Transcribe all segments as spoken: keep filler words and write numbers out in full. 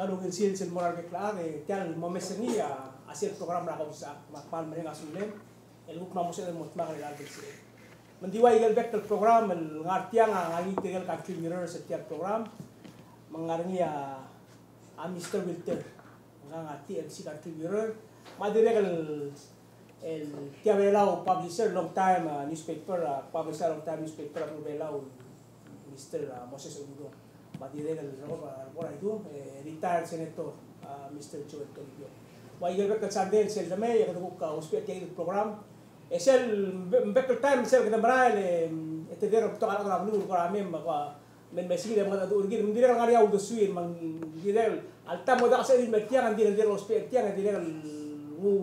Kmal ungil sils el mo er a rebek el chad, e tia el mo omes er ngii a, a sel program er a Kausisechakl, me ak kmal mereng a sulem el kuk mla mo sebeched el mo dmak er a chelecha el sils. Me ng di ua ikel bek el program el ngar tiang a ngar ngii tirke el contributors er tia el program, me ng ngar ngii a, a Mister Wilter, ngkang a T M C contributor, me a dirrek el el Tia Belau publisher, long time, uh, newspaper, uh, publisher, long time newspaper er a Belau, Mister, uh, Moses Odudo. Me a dirrek el Rebor, uh, Rebor Aidu, eh, retired senator, uh, Mister Joel Toribio. Ua ikel bek el sandei el sel demei, e kede kuk, uh, ousbech tia el program. E sel be-, bek el taem sel kede merael, e, e te dirrek el betok a rechad er a beluu el kora mei me kora me, me sei kid e mengedecheduch er kid, me ng dirrek el ngar er ngii a uldesuir, me ng dirrek el, alta mo diak sel di el mer tiang, ng dirrek el, dirrek el ousbech er tiang, e dirrek el nguu,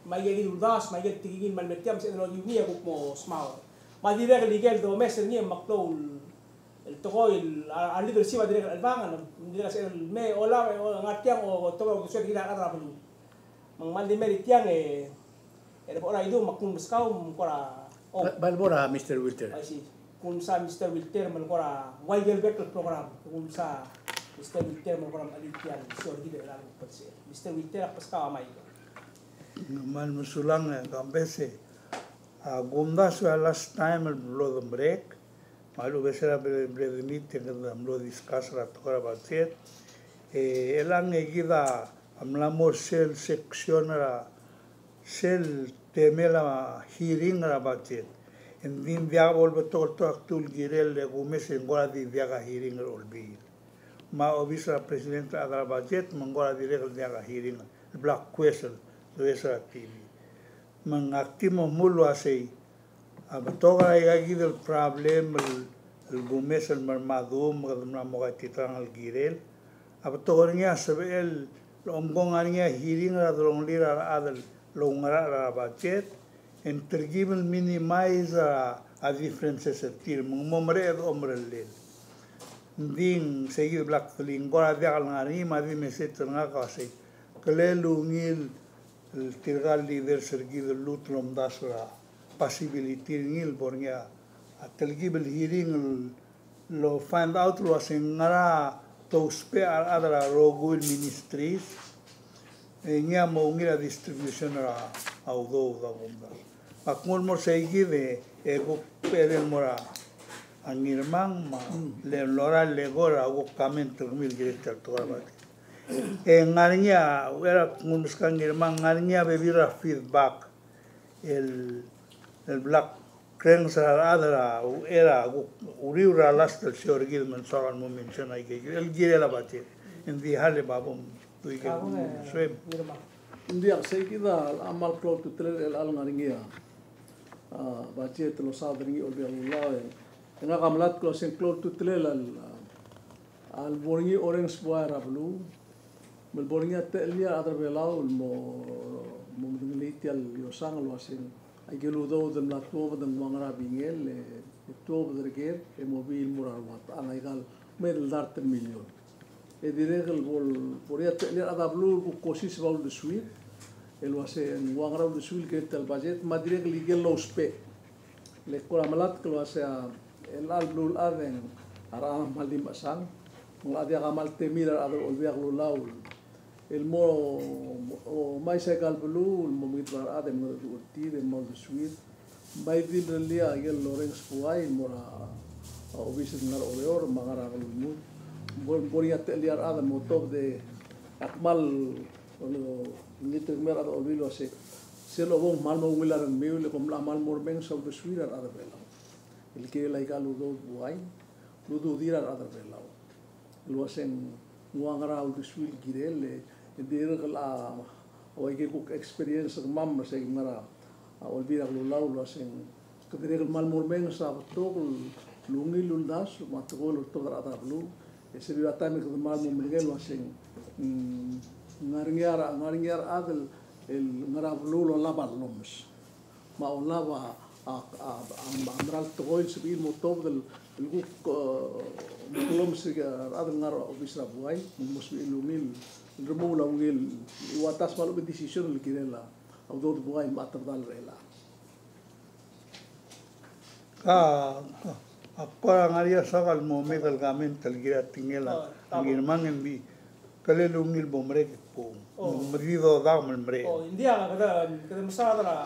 me aike el uldasu, me aike el tekingir, me a le mer tiang, me sebeched el okiu ngii e kuk mo smaod. Me a dirrek el ikel domes er ngii, me a klou el tekoi el, a, a leadership a dirrek el chelebangel, ng dirrek el sebeched el me olab, o, ngar tiang, o, tobed el uldesuir er kid a rechad er a beluu. Me ng kmal di mei er tiang e, e Rebor Aidu me ak kuk meskau me ng kora, o. Bai, bai, Rebor a Mister Wilter. I see. Kuk mesa Mister Wilter me ng kora, ua ikel bek el program. Kuk mesa Mister Wilter me ng kora, me a di tia el show er kid er a chelecha el kuk sils. Mister Wilter, ak meskau a mic. Kmal mesulang, e, Kambes e. A, kumdasu a last time el blo de break, me a lechub e se er a bre-, break er ngii e kede mlo discuss er a tekoi er a budget. E, chelechang e kid a mla mo er sel section er a sel temel a hearing er a budget. Ng di ng diak bo lebetok el tekoi el kirel e kumes e ng kora di diak a hearing er a Olbiil. Me a obis er a president a rechad er a budget me ng kora dirrek el diak a hearing el bla kues el, kues er a T V. Me ng ak di mo dmu el uasei, a betok er aika kid el problem el, el kumes el mer a madu me kede mla mo kaititekangel el kirel. A betok er ngii a sebechel el omko ngar ngii a hearing er a delongelir a rechad el oungerachel er a budget, e ng telkib el minimize a, a differences er tir, me ng mo mereched a omerellel. Ng di ng sei kid el bla kdulii, ng kora diak el ngar ngii, me a di message er ngak a sei, kele ungil el tirka el leaders er kid el lmuut el omdasu er a possibility er ngii el bo er ngii a telkib el hearing el, el find out el uasei ngera te ousbech a rechad er a rokui el ministries, e ngii a mo ungil a distribution er a udoud a kumdasu. Me ak nguu el mo er sei kid e, e kuk er el mo er a Ngirmang me a, mm, le lorael el eko er a kuk comment er kemiu el kirel tia el tekoi er a budget. E ngar ngii a, uchei er a kuk nguu el meskau a Ngirmang, ngar ngii a bebil er a feedback el, el bla krenges er a rechad er a, uchei er a kuk uriul er a last el show er kid me ng soak el mo mention aike el kirel a budget. Ng di hale babom tuiken suem. Ng diak, sei kid a kmal klou a ultutelel er chelechang el ngar ngii a, a, budget el losaod er ngii a Olbiil er a Kelulau, e, e ngak a melatk el uasei ng klou a ultutelel el, a, a lebo er ngii a orrenges buai er a beluu, me lebo er ngii a techellir a rechad er a Belau el mo, mo medengelii tia el iosang el uasei aike el udoud el mla tuobed e ng ua ngera a bingel, e, e tuobed er ker, e mo bii el mo er a rua techang aika el kmeed el dart el million. E dirrek el bo, bo er ngii a techellir a rechad er a beluu el kuk kosiseb a uldesuir el uasei ng ua ngera a uldesuir el kirel tia el budget, me a dirrek el ikel lousbech. Le kora melatk el uasei a, el chelecha el beluulechad e ng a rechad a kmal di mechesang, ng locha diak a kmal temir a rechad er a Olbiil er a Kelulau el mo, o, omais aika el beluu el mo mengidbech a rechad e mengedecheduch er tir e mo uldesuir. Bai di mrellii a ikel orrenges buai el mo er a, a, obis el ngar er a Oreor me a ngar er a beluu el lmuut. Bo, bo er ngii a techellir a rechad el mo tuobed e ak kmal, o, ngii tirke el kmeed el rechad er a Olbiil el uasei, sel lobong kmal mo ungil a rengmiu, le kom locha kmal mo remenges a uldesuir a rechad er a Belau el kirel aika el udoud buai el ududir a rechad er a Belau. El uasei ng ua ngera a uldesuir el kirel, e, e dirrek el a, ua ike kuk experience er kemam, me sei ng ngar er a, a, Olbiil er a Kelulau el uasei ng kede dirrek el kmal mo remenges a betok el ungil el uldasu me a tekoi el oltobed er a rechad er a beluu. E se er a taem e kede kmal mo medengei el uasei ng, mm, ngar er ngii a, ngar er ngii a rechad el, el ngar er a beluu el olab a llomes. Me a olab a, a, a, a, a mera el tekoi el sebechir el mo tuobed el, el kuk, e, mo klomes er a rechad el ngar er a obis er a buai, me ng mo sebechir el ungil, el remuul a ungil, el ua tasmechii a lechub e decision el kirel a udoud buai me a tebedal er chelechang. Ka, ka, ak kora ngar er ngii a soak el mo make el comment el kirel a tekingel a, a Ngirmang, e ng di Kele ungil bo merek e kbo. Oh. Me di dodak me merek. Oh, ng diak, kede, kede mesaod er a,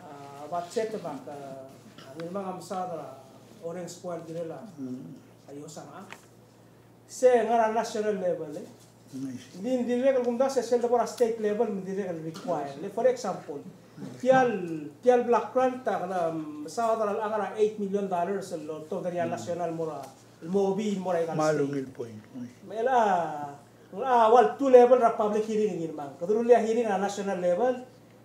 a, budget me a, a, ngii me a mesaod er a orrenges el kirel a, mm, a iosang a. Se ngar er a national level, e. Ng di, ng dirrek el kumdasu e sel debo er a state level, me ng dirrek el require. Le, for example, tia el, tia el block grant a kede mesaod er a ngar er a eight million dollars el oltobed er ngii a, mm, national el mo er a, el mo obi el mo er a ikal state. Me a ungil point. Me chelecha, ng ua el two level er a public hearing, ngii me a. Kede rullii a hearing er a national level,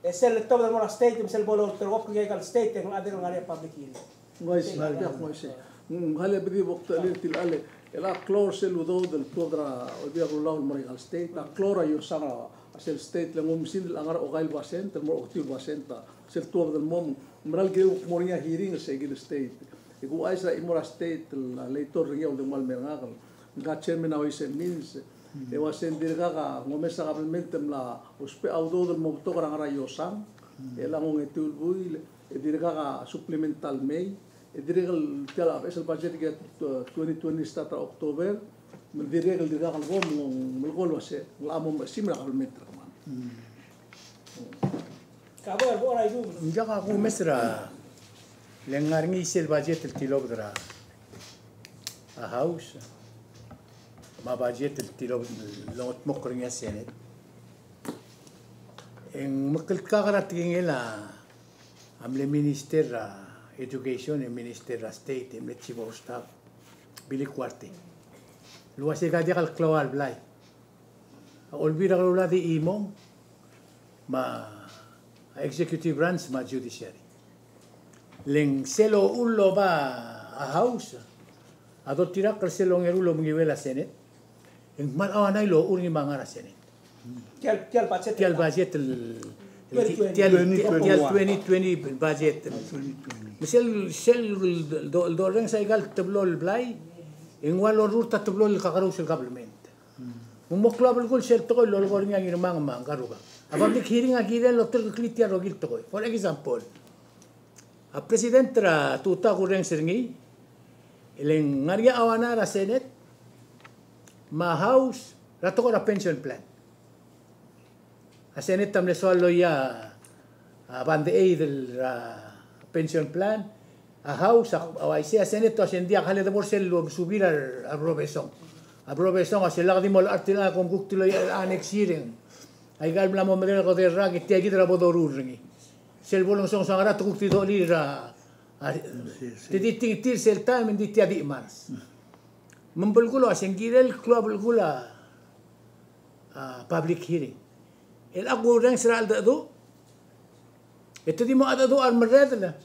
e sel letobed el mo er a state, me sel bo lolterekokl er ngii a ikal state, e ng dirrek el ngar er ngii a public hearing. Ng uaisei, ng uaisei. Mm, ng kmal di bo ktechelir tia el, e a klou er sel udoud el tuobed er a Olbiil er a Kelulau el mo er a ikal state, a klou er a iosang a sel state, le ng oumesingd el ngar er a okai el basent el mo er a oketiu el basent a sel tuobed el mo, me ng mera el kirel el mo er ngii a hearing er se el state. E kuuchais er a chimo er a state el legislator er ngii a uldimukl el mer ngak el ngka chairman er a Ways and Means, e ua se ng dirkak a ngomes a kabelment el mla ousbech a udoud el mo betok er a ngar er a iosang, e chelechang a ongetiu el buil, e dirkak a supplemental mei, e dirrek el tia el beches el budget er a twenty twenty start er a October, me ng dirrek el dirkak el bo, me ng melekoi el ua se ng locha mo mechesimer a kabelment er kemam. Ng diak a kumes er a, le ng ngar er ngii sel budget el tilobed er a House, me a budget el tilobed el longedmokl er ngii a Senate. E ng mekldkak er a tekingel a mle Minister er a Education, e Minister er a State, e mle Chief of Staff, Billy Kuartei, el ua se ng diak el klou a blai. A Olbiil er a Kelulau a di chimong, me a executive branch, me a judiciary. Le ng sel ochul el oba a House a doltirakl er sel ongeru el omenguiuel a Senate, e ng kmal auanai el ochur ngii me a ngar er a Senate. Tia el, tia el budget, tia el budget el, el, tia el, tia el twenty twenty budget. Me sel, sel do-, do-, dorrenges a ikal teblo el blai, e ng ua lorurt a teblo el kakerous el government. Me ng mo klou a belkul sel tekoi el lolekoi er ngii a Ngirmang me a Ngarubak. A public hearing a kirel el oterekeklii tia el rokui el tekoi. For example, a president er a tutau a kurrenges er ngii, e le ng ngar er ngii a auanai er a Senate me a House er a tekoi er a pension plan. A Senate a mle soal el loia a band-aid er a pension plan, a House a, a uaisei, a Senate a uase ng diak, a le debo er sel suub er a, a Robesong. A Robesong a uase lak di mo loia er tiang, e kom kuk di loia er a next hearing. Aika el mla mo medengei el kodei el rak, e tia kid er a bo doruul er ngii. Sel bo longesonges a ngerang, te kuk di dolir a, a, te di tingtir sel taem, e ng di tia di mars. Me ng belkul a uase ng kirel el klou a belkul a, a, public hearing. El ak kurrenges er a cheldecheduch, e te di mo cheldecheduch a remerredel,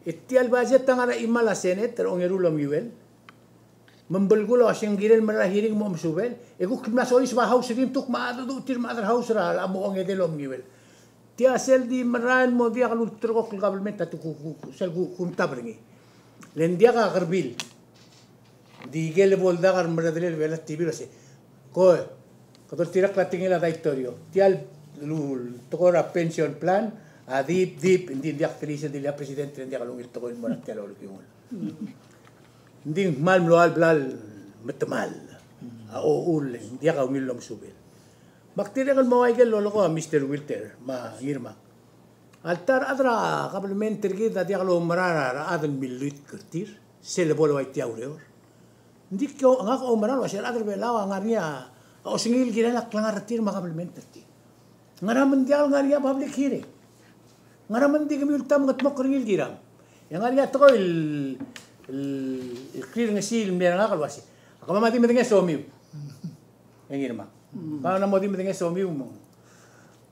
e tia el budget a ngar er a chimal a Senate er a ongeru el omenguiuel. Me ng belkul a uase ng kirel el mera el hearing mo mesubel, e kuk mla soiseb a House er ngii me te kuk mo cheldecheduch tir me a other House er a mo ongedei el omenguiuel. Tia sel di merael el mo diak lulterekokl el government a te ku-, ku-, ku-, sel ku-, kumtab er ngii. Le ng diak a kerbil. Di ikel bo el dak a remerredelel a Belau el T V el uase, ko, kede oltirakl a tekingel a daitorio. Tia el lu-, tekoi er a pension plan a dip, dip, ng di ng diak telisel, di le a president e ng diak lungil tekoi el mo er tia el ulekiungel. Ng di ng kmal mlo ua el bla el metemall a ochul, e ng diak a ungil el omesubel. Me ak dirrek el mo ua ikel lolekoi a Mister Wilter me a Ngirmang. A le ta er a rechad er a kabelment er kid a diak loumerang er a rechad el milluitk er tir, sel bo el ua tia ureor. Ng di ko, ngak a oumerang el ua se a rechad er a Belau a ngar er ngii a osengel el kirel a klengar er tir me a kabelment er tir. Ngera me ng diak el ngar er ngii a public hearing? Ngera me ng di kemiu el ta mengedmokl er ngii el kiram? E ng ngar er ngii a tekoi el, el, el klengesii el mle er ngak el ua se, a kemam a di medengei a somiu. E Ngirmang, kemam a mo di medengei a somiu me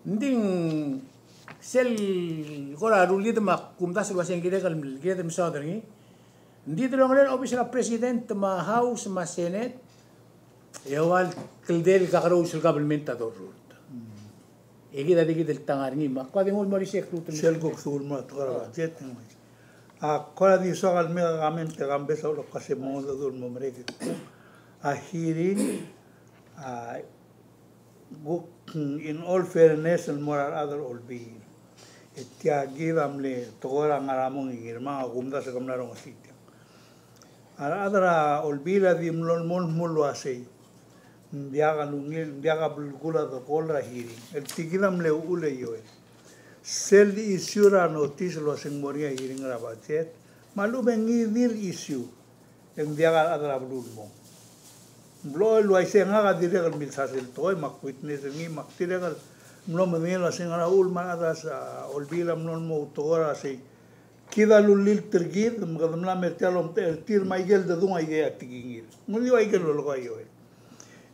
ng di ng sel kora rullid me ak kumdasu el ua se ng kired el, kired el mesaod er ngii. Ng di delongelel a obis er a president me a House me a Senate, e ua el kldei el kakerous el kabelment a dorurt. E kid a di kid el ta ngar er ngii me ak kora di nguu el mo er isei e kuk lmuut el sel kuk suul mo er a tekoi er a budget. A kora di soak el mei a comment e kambes a ulekase mo mengedecheduch el mo merek e kuk a hearing, a kuk, in all fairness, el mo er a rechad er a Olbiil, e tia kid a mle tekoi er a ngar er a mong e Ngirmang a kumdasu e ke mla rongesii tiang. A rechad er a Olbiil a di mlo, mlo, mlo uasei, Ng diak a ungil, ng diak a belkul a dekol er a hearing. El tia kid a mle uchul e Joel. Sel di issue er a notice el uasei ng mo er ngii a hearing er a budget, me a lechub e ng ngii di el issue, e ng diak a rechad er a beluu el mong. Ng blechoel el uaisei, ngak a dirrek el milsa sel tekoi, me ak witness er ngii, me ak dirrek el mlo medengei el uasei ngera uchul me a rechad er a Olbiil a mlo mo outekoi er a sei. Kid a lulilt er kid, me kede mla mer tia el omtechei er tir me aike el dedung aike a tekingir. Ng di ua aike el lolekoi a Joel.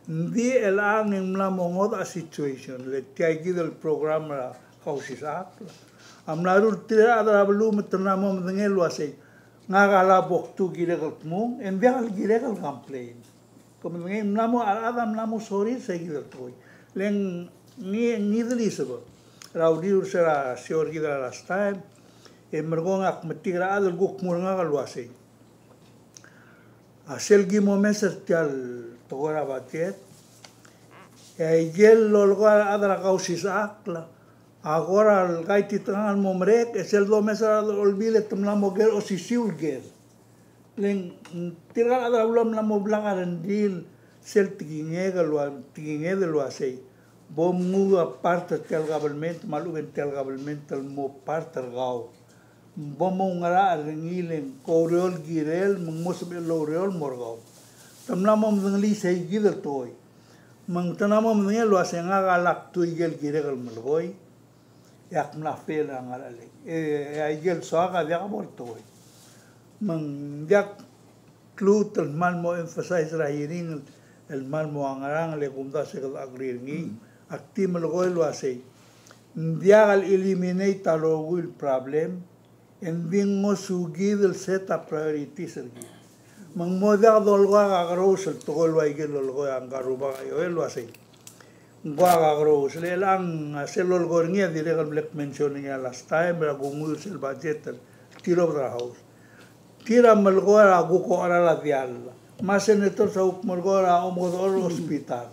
Ng di chelechang e ng mla mo ngodech a situation, le tia kid el program er a Kausisechakl a mla ruul er tir a rechad er a beluu me te mla mo medengei el uasei, ngak a lebo kdu kirek el kmung, e ng diak el kirek el complain. Ke medengei, ng mla mo, a rechad a mla mo sorir se kid el tekoi. Le ng, ngii, ngii di el isebek er a uriul er se er a show er kid er a last time, e merekong e ak metik er a chad el kuk mo er ngak el uasei, a sel ki mo mes er tia el tekoi er a budget, e aike el lolekoi a rechad er a Kausisechakl a kora el kaititekangel el mo merek, e sel domes er a rechad er a Olbiil e te mla mo ker osisiu el ker. Le ng tirka el chad er a beluu a mla mo blak a rengrir sel tekingek el ua, tekinged el uasei, bo mnguu a part er tia el government, me a lechub e ng tia el government el mo part er kau. Bo moungerachel er ngii le ng koureor el kirel, me ng mo sebechel el oureor el mo er kau. Te mla mo medengelii sei kid el tekoi. Me ng te mla mo medengei el uasei ngak a lak dui ikel kirek el melekoi, e ak mla fail er a ngerachelei. E, e aike el soak a diak bo el tekoi. Me ng diak lluut el kmal mo emphasize er a hearing el kmal mo a ngerang, le kumdasu e kede agree er ngii. Ak di melekoi el uasei, ng diak el eliminate a rokui el problem, e ng di ngosukid el set a priorities er kid. Me ng mo diak dolekoi a kakerous el tekoi el ua ikel lolekoi a ngka el rubak a Joel el uasei, ng ko a kakerous, le chelechang a sel lolekoi er ngii a dirrek el mle mention er ngii a last time er a kunguiu er sel budget el tilobed er a House. Tir a melekoi er a kuk ocheral a diall. Me a senators a kuk melekoi er a omekedechor el hospital.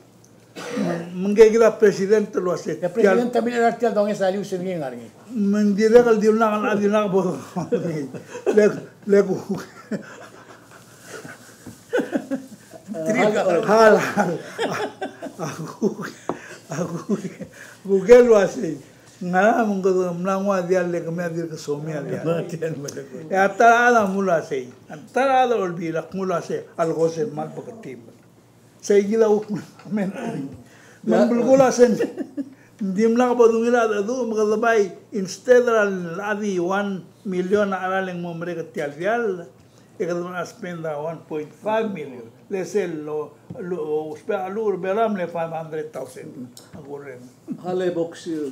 Me ng, me ngke kid a president el uasei, e a president a mle er tia el donges a lius er ngii, ngar er ngii. Me ng dirrek el dimlak, a dimlak bo. Le, le kuk. Hal, hal, hal. A kuk, a kuk, a kuk el uasei, ngera me ng kede mla nguu a diall e kemiu a dirk somiu a diall. E a ta er a chad a mle uasei, a ta er a chad er a Olbiil a kmo el uasei, a lekos e kmal beketimel. Sei kid a kuk mla, me ng belkul a sei, ng dimlak bo dungil a cheldecheduch me kede bai, instead er a di one million a cheral e ng mo merek er tia el diall, e kede mla spend a one point five million. Le sel lo, lo, ousbech a cheluch er a Belau a mle five hundred thousand a kurrenges. Hale box, eh,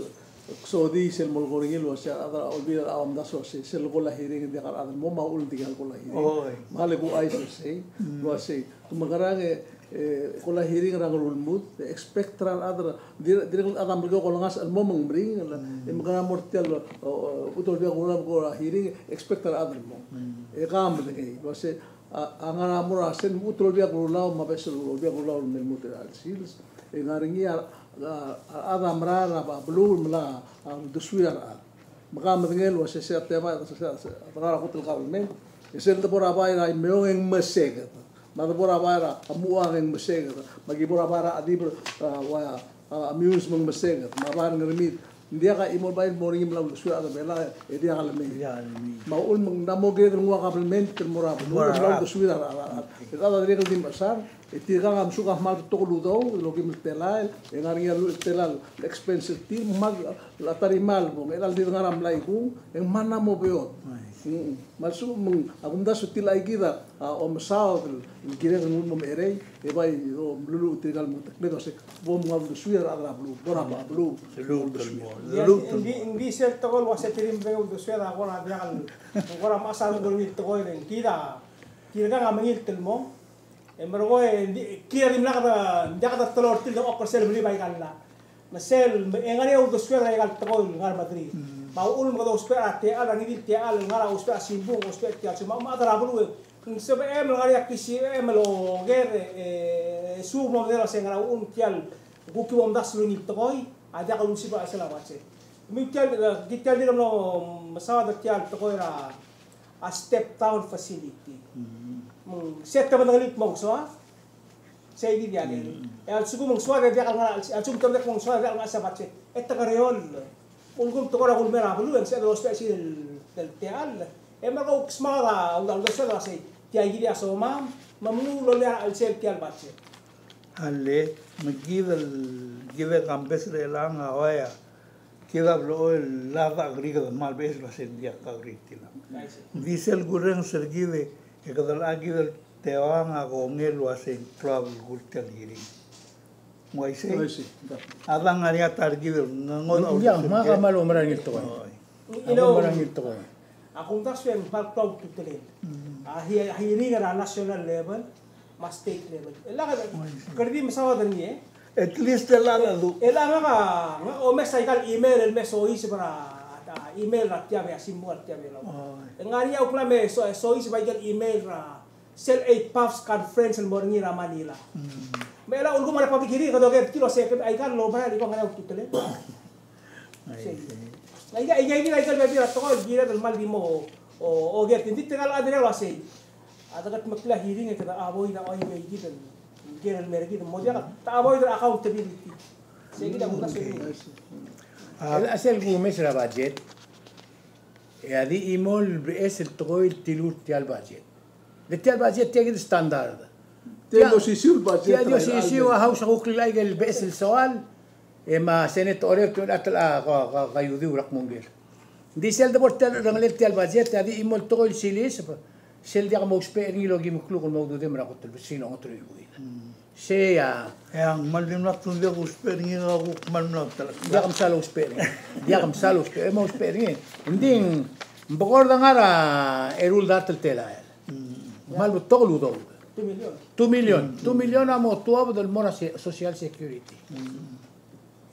Ksodii sel molekoi er ngii el uasei a rechad er a Olbiil a omdasu el uasei sel lekoi el hearing e diak a rechad el mong, me a uchul e ng diak el lekoi el hearing. Oi. Me a le kuchais er sei el uasei, ke mekerang e, e, lekoi el hearing er a ngerulmud, e expect er a rechad er a, dirrek, dirrek el chad a mle ko olengasech el mong me ng meringel, e mekerang e mo er tia el, o, o, Olbiil er a Kelulau el lekoi el hearing, expect er a rechad el mong. E ke medengei el uasei, a, a ngar er a mo er a sel lmuut el Olbiil er a Kelulau, me a beches el Olbiil er a Kelulau el me lmuut er a chelsel sils, e ngar er ngii a, a, a rechad a merael er a beluu el melai a uldesuir a rechad. Me ke medengei el uasei se a tema, se, se, se, a ngar er a kot el government, e sel debo er a bai er a Imeong e ng meseked. Me a debo er a bai er a Muang e ng meseked. Me ki bo er a bai er a Chedib, a, ua, a, Meyuns me ng meseked. Me a bai er a Ngermid. Ng diak a chimo el bai el mo er ngii el mla uldesuir a rechad er a Belau, e diak el mei. Diak el mei. Me a uchul me ng mla mo kirek el nguu a kabelment el mo er a beluu, mo er a beluu, el mla uldesuir a, a, a, a, e kede dirrek el di mechesang, e tirkang a mesuk a kmal betok el udoud el okim el telael, e ngar er ngii a lluich el telael el expense er tir, me a ta er a imal bong, e chelecha el di dengar a mlai kung, e ng mla mo beot. Mm. Me a lsekum, me ng, a kumdasu e tia el kid a, a, omesaod el, el kirek el nguu el mo mecherei, e bai, o, meluluuch tirka el mo teknged el uasei, bo mnguu a uldesuir a rechad er a beluu, bo er a beluu. Ng di, ng di, ng di sel tekoi el uasei tir a medengei a uldesuir a kora diak el, kora mechas a renguk er ngii el tekoi, e ng kid a, tirkang a mengilt el mong. E merekong e, ng di, kid a dimlak de, ng diak de teloi er tir el dengchokl er sel belib aika el llach. Me sel, me e ngar er ngii a uldesuir er aika el tekoi el ngar er a Madrid. Mm. Me a uchul me kede ousbech er a techall, a ngii di el techall el ngar er a ousbech er a simbung, ousbech er tia el simbung, me a chad er a beluu e ng sebechem el ngar er ngii a kisibechem el oker, e, e, suub el mo medengei el uasei ngera uchul me tia el kuk ki bo omdasu er ngii el tekoi a diak el ulsibel er a chelsel a budget. Me tia el, e, ki tia el dirk mlo mesaod er tia el tekoi er a a step down facility. Mm. Mm, se te medengelii el kmo ng soak. Sei kid a le. E a lsekum ng soad e diak el ngar, a lsekum te dirrek el soad e diak el ngar er a budget, e te kereoll. Ulekum te kora kulmei er a beluu e ng sebeched el ousbech sel, sel techall. E me a leko ksmaod a uldasu el uasei, tia kid a somam, me mnguu el loia er a chelsel tia el budget. A le, me kid el, kid el kambes er chelechang a uaia, kid a blechoel el lak a kerik e kede kmal beches el uasei ng diak a kerik tiang. Ng di sel kurrenges er kid e kede locha kid el teuang a kongei el uasei ng klou a belkul tia el hearing. Ng uaisei? Uaisei, da. A dang ngar er ngii a ta er kid el ngodech a uldesuel. Ng diak, me ak kmal oumera er ngii el tekoi. Oi. Ak oumera er ngii el tekoi. A kumdasu e ng kmal klou a ultutelel. Mm. A he-, hearing er a national level, me a state level. E lak, kede di mesaod er ngii, e. At least e lak a du. E lak ngak a, ngak a omes a ikal email el me soiseb er a, a, email er a Tiabellau, a simbung er a Tiabellau. Oh. E ng ngar er ngii a kuk mle so-, soiseb a ikal email er a sel A PAFS conference el mo er ngii er a Manila. Mm. Me a ulekum a re public hearing, kede oker er tir el uasei, a ikal lomerael el iko ngar er ngii a ultutelel. Sei. Aika, aika, aika, aika el bebil er a tekoi el kired el kmal di mo, o, oker er tir. Ng di tirka el chad el uasei, a dekedmeklii a hearing e kede avoid a oibeikid el, ker el mer kid, mo diak, te avoid er a accountability. Sei kid a kumdasu. Okay. A, sel kumes er a budget, e a di chimo el beches el tekoi el tilur tia el budget. Le tia el budget tia kid el standard. Tia di osisiu el budget. Tia di osisiu a House a kuk lak el beches el soal, e me a Senate a orrenges el ua a, a, a, a iudiu er a kmo ngii. Ng di sel debo er tia el, er a ngelel tia el budget, a di chimo el tekoi el siliseb, sel diak mousbech er ngii el okim el kluk el mo ududem er a kot el besiil a ongeteruich el buil. Mm. Sei a. E a ng kmal dimlak, ng diak ousbech er ngii, a kuk kmal mla ta. Diak msal ousbech er ngii. Diak msal ousbech, e mousbech er ngii. Ng di ng bekord a ngar er a eru el dart el telael. Mm. Kmal betok el udoud. Two million. Two million. Mm. Two million a mo tuobed el mo er a se-, Social Security. Mm.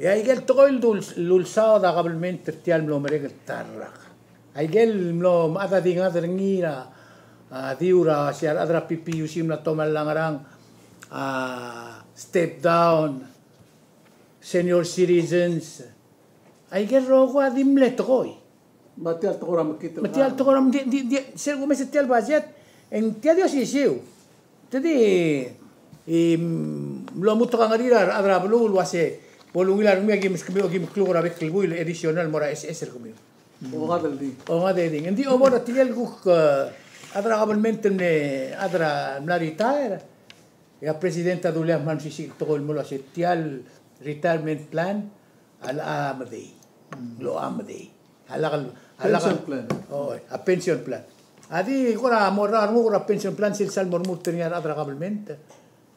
E a ikel tekoi el dul-, lulsaod a kabelment er tia el mlo merek el ta el rak. Aike el mlo mechad a dingad er ngii er a, a, diu er a, se a rechad er a PPUC a mla tomall a ngerang, a, step down, senior citizens. Aike el rokui a di mle tekoi. Me tia el tekoi er a mekngit el, me tia el tekoi er a, di, di, di, sel kumes er tia el budget, e ng tia di osisiu. Te di, e, mlo mutek a ngerir a rechad er a beluu el uase bo lungil a rengmiu e aki meskemiu, aki mekluk er a bek el buil el additional el mo er a SS er kemiu. Ongad el di. Ongad el di. Ng di obo er tirke el kuk, e, chad er a government el mle, chad er a mla retire. E a president a dulii a kmal mesisiich el tekoi el mo el uase tia el retirement plan a locha medei. Locha medei. A lak el, a lak el pension plan. O, a pension plan. A di kora mo er a renguk er a pension plan sel sal mo remurt er ngii a rechad er a government.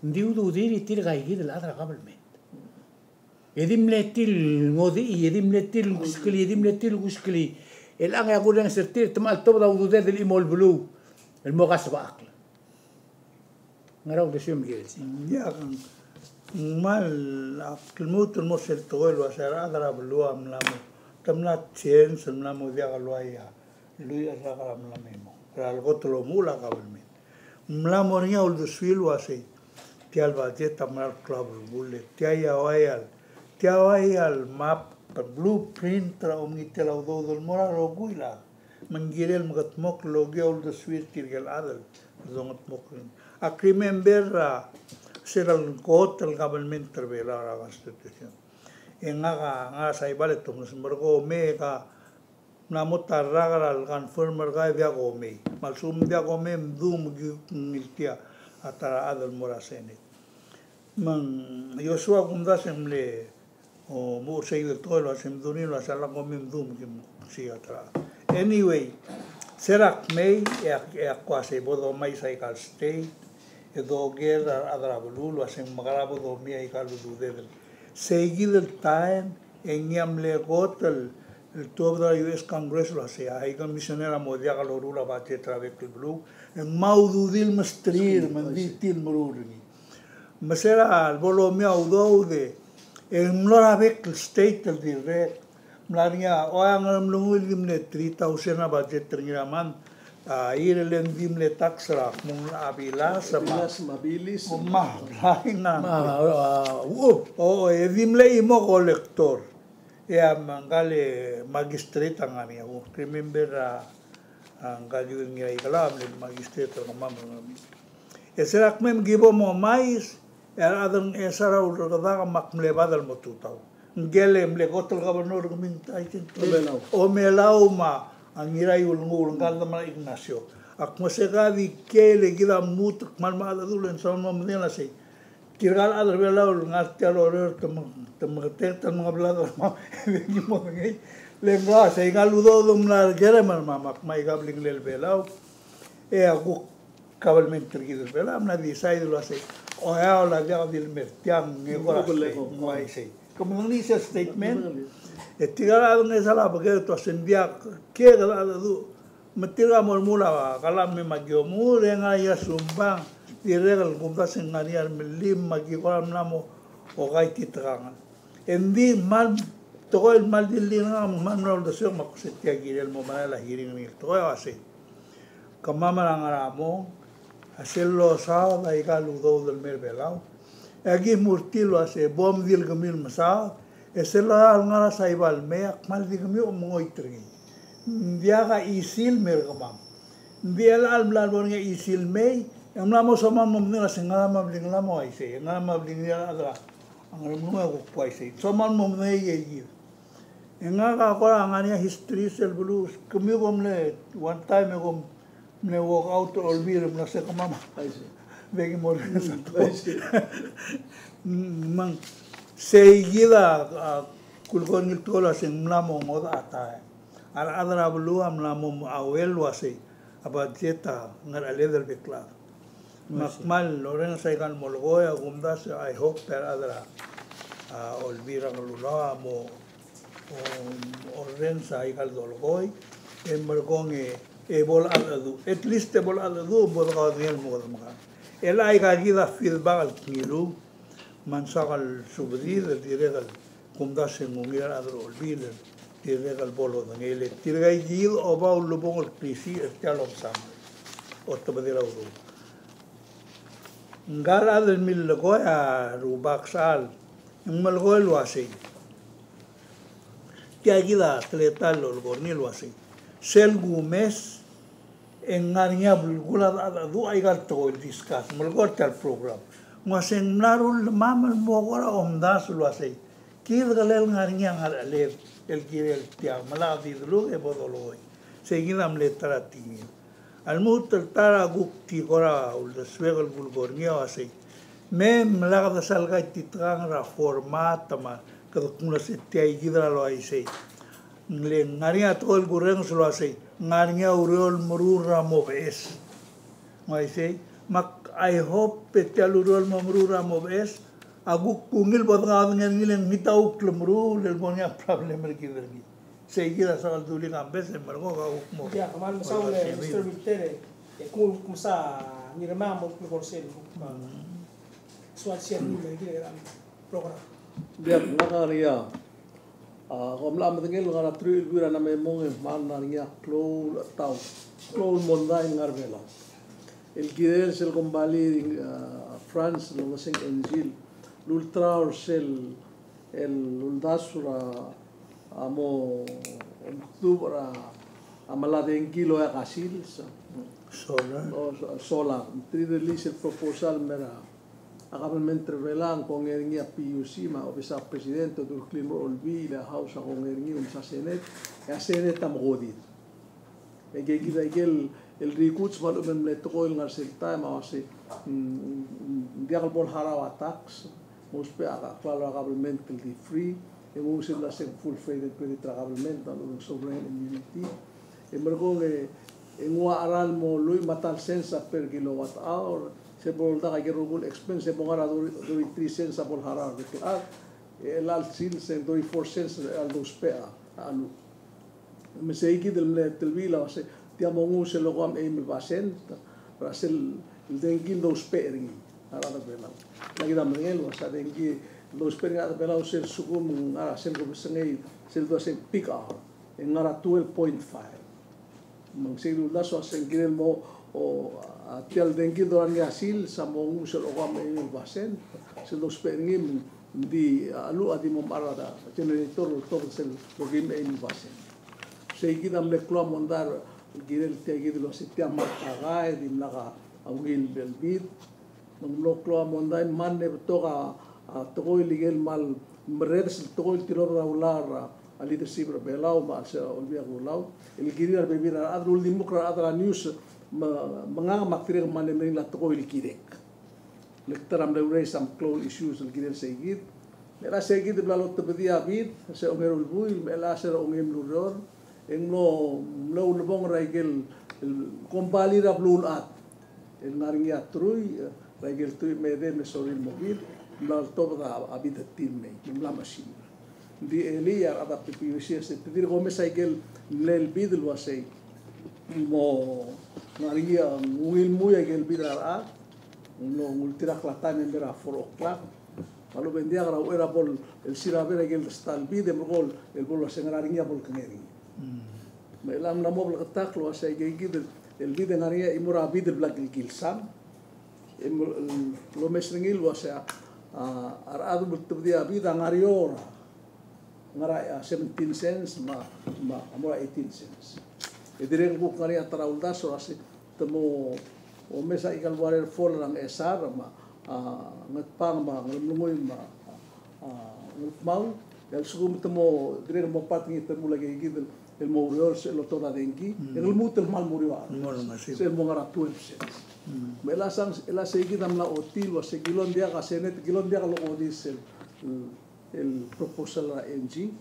Ng di ududir tirka ikid el chad er a government. E di mle tir el ngodechii, e di mle tir el kuskelii, e di mle tir el kuskelii. E chelechang e a kurrenges er tir, te mla tobed a ududed el chimo el beluu el mo kasbechakl. Ngera uldesuem el kirel sei? Ng diak, ng kmal, ak lmuut el mo er sel tekoi el uase a rechad er a beluu a mla mo, te mla change, mla mo diak el ua ia lluich el rak er a mla me mo er a lekot el omuchel a government. Ng mla mo er ngii a uldesuir el uasei, tia el budget a mera el klou a belkul, e tia a ua ia el, tia a ua ia el map, blueprint er a omengitial a udoud el mo er a rokui el chad. Me ng kirel mekedmokl el okiu a uldesuir tirke el chad el dongetmokl er ngii. Ak remember er a sel kot el government er a Belau er a constitution. E ngak a, ngak a Saibal e te omes, me ko mei e ka mla mo ta el rak er a leconfirm er kau e diak komei. Me a lsekum diak komei, mdu me ki ngiltii a ta er a chad el mo er a Senate. Me ng Joshua kumdasu e ng mle, o, mo er sei el tekoi el uase mdu er ngii el uase a lak komei, mdu me ki mo sei a ta er a chad. Anyway, se er a kmei, e ak, e ak uase bo domais aika el state, e doker a rechad er a beluu el uase ng mekera bo domii aika el ududed. Seikid el taem, e ngii a mle kot el, el tuobed er a U S Congress el uase a High Commissioner a mo diak loruul a budget er a bek el beluu, e ng mo ududir el mesterir, me ng di tir el meruul er ngii. Me se er a lebo lomii a udoud e ng mlo er a bek el state el dirrek. Mla er ngii a, ua Ngeremlengui el di mle three thousand a budget er ngii er a month. A, irelel e ng di mle tax er a kmung a bilas, a bilas me a bilis. O, me a blai ngang. Me a, a, uchul. O, e di mle chimo collector. E a, me ngka el magistrate a ngar er ngii a, o, remember a, a, ngka el di ngii a Ikelau a mle magistrate er kemam. E se er a kmei me ki bo mo mais, E a rechad er a Ngchesar a ulerekedak me ak mle bad el mo tutau. Ngike el mle kot el governor er kemiu, I think, Omelau. Omelau me a Ngiraiulenguul, ngka el demal Ignacio. Ak mesa ka di kiei le kid a lmuut el kmal mla cheldecheduch e ng soam el mo medengei el uasei, tirka el chad er a Belau el ngar tia el ureor, te me-, te meketeket el mengeblad er kemam e di modengei. Le ngka a uasei, ngka el udoud a mla er a kerem er kemam, me ak mei a ika el blingelel Belau. E a kuk kabelment er kid er Belau a mla decide el uasei, oeak, a diak di le mer tiang, e kora, ng uaisei. Ke medengei sel statement? E tirka el chad er a Ngchesar a bekeu el uasei, ng diak, ke kede cheldecheduch. Me tirka a mo remuul a kelam me aki omengur, e ngar er ngii a sumbang, dirrek el kumdasu e ng ngar er ngii a remellim, me aki kora mla mo okai titekangel. E ng di kmal, tekoi el kmal di le ngak a kmal mla uldesuek me ak kuk se tia kirel mo merael a hearing er ngii el tekoi a uasei, kemam a ngar er a mong, a sel losaod a ika el udoud el mer Belau, e aki murti el uasei, bo mdi el kemiu el mesaod, e sel loia el ngar er a Saipan el mei, a kmal di kemiu a mengoit er ngii. Ng diak a chisil el mer kemam. Ng di chelecha el mla lebo er ngii a chisil el mei, e ng mla mo soam el mo medengei el uasei, ngera me a blingelam a uaisei, ngera me a blingelam a chad er a Ngeremlengui a kuk uaisei. Soam el mo medengei er kid. E ngak a kora ngar er ngii a history sel beluu, kemiu kom mle one time e kom mle walk out er a Olbiil e mla se kemam a, I see, beki mo er ngii. Mm, I see. Mm, me ng sei kid a, a, kulekoi er ngii el tekoi el uasei ng mla mo ngodech a taem. A rechad er a beluu a mla mo, a, uel uasei a budget a ngerecheled el bek el chad. Me ak kmal orrenges a ika el molekoi, a kumdasu, I hope a rechad er a, a, Olbiil er a Ngerchulau a mo, o, orrenges a ika el dolekoi, e merekong e, e bo lecheldecheduch. At least e bo lecheldecheduch, bo dekaodengei el mo kedemekar. E le aika kid a feedback el kngiluu, me ng soak el subedid el dirrek el kumdasu e ng ungil a rechad er a Olbiil el dirrek el bo lodengei, le tirka kid a oba ulebongel el klisiich er tia el omsang. Otebedel a udoud. Ngka el chad el millekoi a rubak sechal, e ng melekoi el uasei, tia kid a teletael el olekoi er ngii el uasei, sel kumes e ng ngar er ngii a belkul a cheldecheduch a ika el tekoi el discuss, melekoi er tia el program. Ng uasei ng mla rullii me ng mo kora omdasu el uasei, kid a kelel ngar er ngii a ngerecheled el kirel tiang, me lak di deluk e bo dolekoi. Sei kid a mle ta er a tingel. A lmuut el ta er a kuk di kora uldesuek el kulekoi er ngii a uasei, me, me lak de sal kai titekangel er a format me kede kmo se tia kid er a uaisei. Ng le ngar er ngii a tekoi el kurrenges el uasei, ngar er ngii a ureor el meruul er a mo beches. Ng uaisei, me ak, I hope e tia el ureor el mo meruul er a mo beches a kuk ungil bo dekaodengei er ngii, le ng di ta kuk lemeruul el bo er ngii a problem er kid er ngii. Sei kid a soak el dulii a kambes e merekong a kuk mo. Ia, kmal mesaul e Mister Winter e, e kuk mesa Ngirmang mo kuk kora sel kuk, mm, soal share er ngii el mer kid er a program. Diak, ngak a ngar er ngii a, a, kom mla medengei el ngar er a truich el buil er a mei me ng mla ngar er ngii a klou el tau, klou el mondai el ngar er a Belau. El kirel sel kombalii, a, France el ngeseng Engie el ulterau er sel el uldasu er a, a mo omtubech er a, a melai a dengki el oeak a sils. Solar. O, so-, solar. Ng di release el proposal el mer a, a government er a Belau a kongei er ngii, a P U C me a Office er a President a uldureklii el mo er a Olbiil, e a House a kongei er ngii el omes a Senate, e a Senate a mekodir. E ke kid a ikel, el rikuts me a lechub e ng mle tekoi el ngar er sel taem a uasei, mm, mm, mm, diak el bo leharau a tax, mo ousbech a klalo er a government el di free, e ng ungil sel dula se ng full faith and credit er a government a lechub e ng sovereign immunity. E merekong e, e ng ua cheral el mo lluich me a ta el cents a per kilowatt hour, se bo ldak a ikel rokui el expense, e bo ngar er a thirty, thirty-three cents a bo leharau er a bek el chad, e chelecha el sils e ng thirty-four cents a ledousbech a, a cheluch. Me sei kid el mle telbiil a uasei, tia mo nguu sel okeuang me a eim el basent er a sel dengki el dousbech er ngii a rechad er a Belau. Ng kid a medengei el uasei a dengki el dousbech er ngii a rechad er a Belau sel lsekum ng ngar er a sel kebesengei, sel dua se ng peak hour, e ng ngar er a twelve point five. Me ng sei kid el uldasu a uasei ng kirel mo, o, a, tia el dengki el doruul er ngii a sils a mo nguu sel okeuang me a eim el basent, sel dousbech er ngii, me ng di, a, cheluch a di mo mechar er a generator el oltobed sel okeim me a eim el basent. Sei kid a mle klou a mondai el kirel tia kid el uasei tia mle kakai e dimlak a ungil el bid. Me ng mlo klou a mondai me ng mle betok a, a tekoi el ikel kmal merredes el tekoi el tilobed er a ulaol er a leadership er a Belau me a chelsel a Olbiil er a Kelulau el kirir a rebebil er a rechad el uldimukl er a rechad er a news me, me ngak me ak dirrek el kmal meringel a tekoi el kirek. Le ta er a mle raise a meklou el issues el kirel sei kid. Me chelecha sei kid el bla lotebedii a bid, se ongeru el buil, me chelecha se er a ongeim el ureor, e ng mlo, mlo ulebongel er a ikel, el kombalii er a beluulechad el ngar er ngii a truich, er a ikel truich me a edei me a sorir el mo bid, mla oltobed a bid er tir el mei, me ng mla mechesang. Ng di elii a rechad er a PPUC a se te dirk omes a ikel mle bid el uasei mo ngar er ngii a ungil mui a ikel bid er a rechad, ng ultirakl a taem e ng mei er a four o'clock. Me a lobengkel a uchei er a bo el siraber a ikel ta el bid e merekong el bo el uasei ng ngar er ngii a bo el kengei er ngii. Mm. Me chelecha ng mla mo bleketakl el uasei a ikei kid el bid e ng ngar er ngii a chimo er a bid el bla kilkilsang. E mo, el omes er ngii el uasei a, a rechad el ultebedii a bid a ngar er eou er a ngar er a, a, seventeen cents me a, me a, mo er a eighteen cents. E dirrek el kuk ngar er ngii a ta er a uldasu el uasei te mo omes a ikal water fall er a Ngchesar me a, a, Ngatpang me a Ngeremlengui me a, a, Ngerkemau. E a lsekum te mo dirrek el mo part er ngii te mo ua ikei kid el mo oureor sel lotobed a dengki. Mm. E ng lmuut el kmal mo uriul a, mo er a, sel mo ngar er a twelve cents. Mm. Me chelecha, chelecha sei kid a mla ochotii el uasei kilon diak a Senate, kilon diak lokodii sel, mm, el proposal er a NG.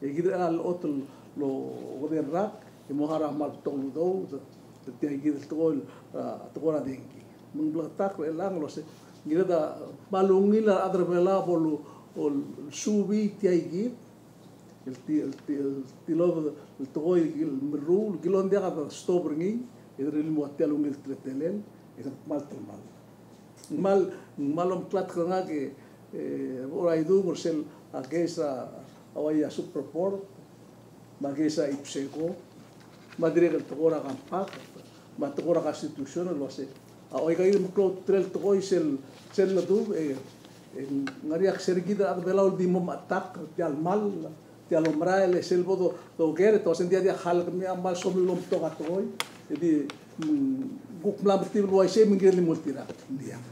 E kid a locha el otel el okedei el rak, e mo ngar er a kmal betok el udoud, tia kid el tekoi, a, tekoi er a dengki. Me ng bleketakl er chelechang el uasei, ng kired a kmal ungil a rechad er a Belau a bo el, bo el subii tia kid, el ti, el ti, el tilobed el tekoi el meruul, kilon diak a stop er ngii, e dirrek el mo ua tia el ungil teletelel, e kede kmal telemall. Ng kmal, ng kmal omeklatk er ngak e, e, bo er a idung er sel a case er a, a uai a Supreme Court, me a case er a IPSECO, me a dirrek el tekoi er a compact, me a tekoi er a constitution el uasei. A uai kid a meklou a ultutelel el tekoi sel, sel ledu, e, e ng ngar er ngii a kser kid a rechad er a Belau el di mo mechetakl, tia el kmal, tia el omerael, e sel bo do, doker, e te uasei ng diak, diak a kmal somiu el omtok a tekoi, e di, mm, kuk mla metib el uaisei me ng kired el mo oltirakl, ng diak.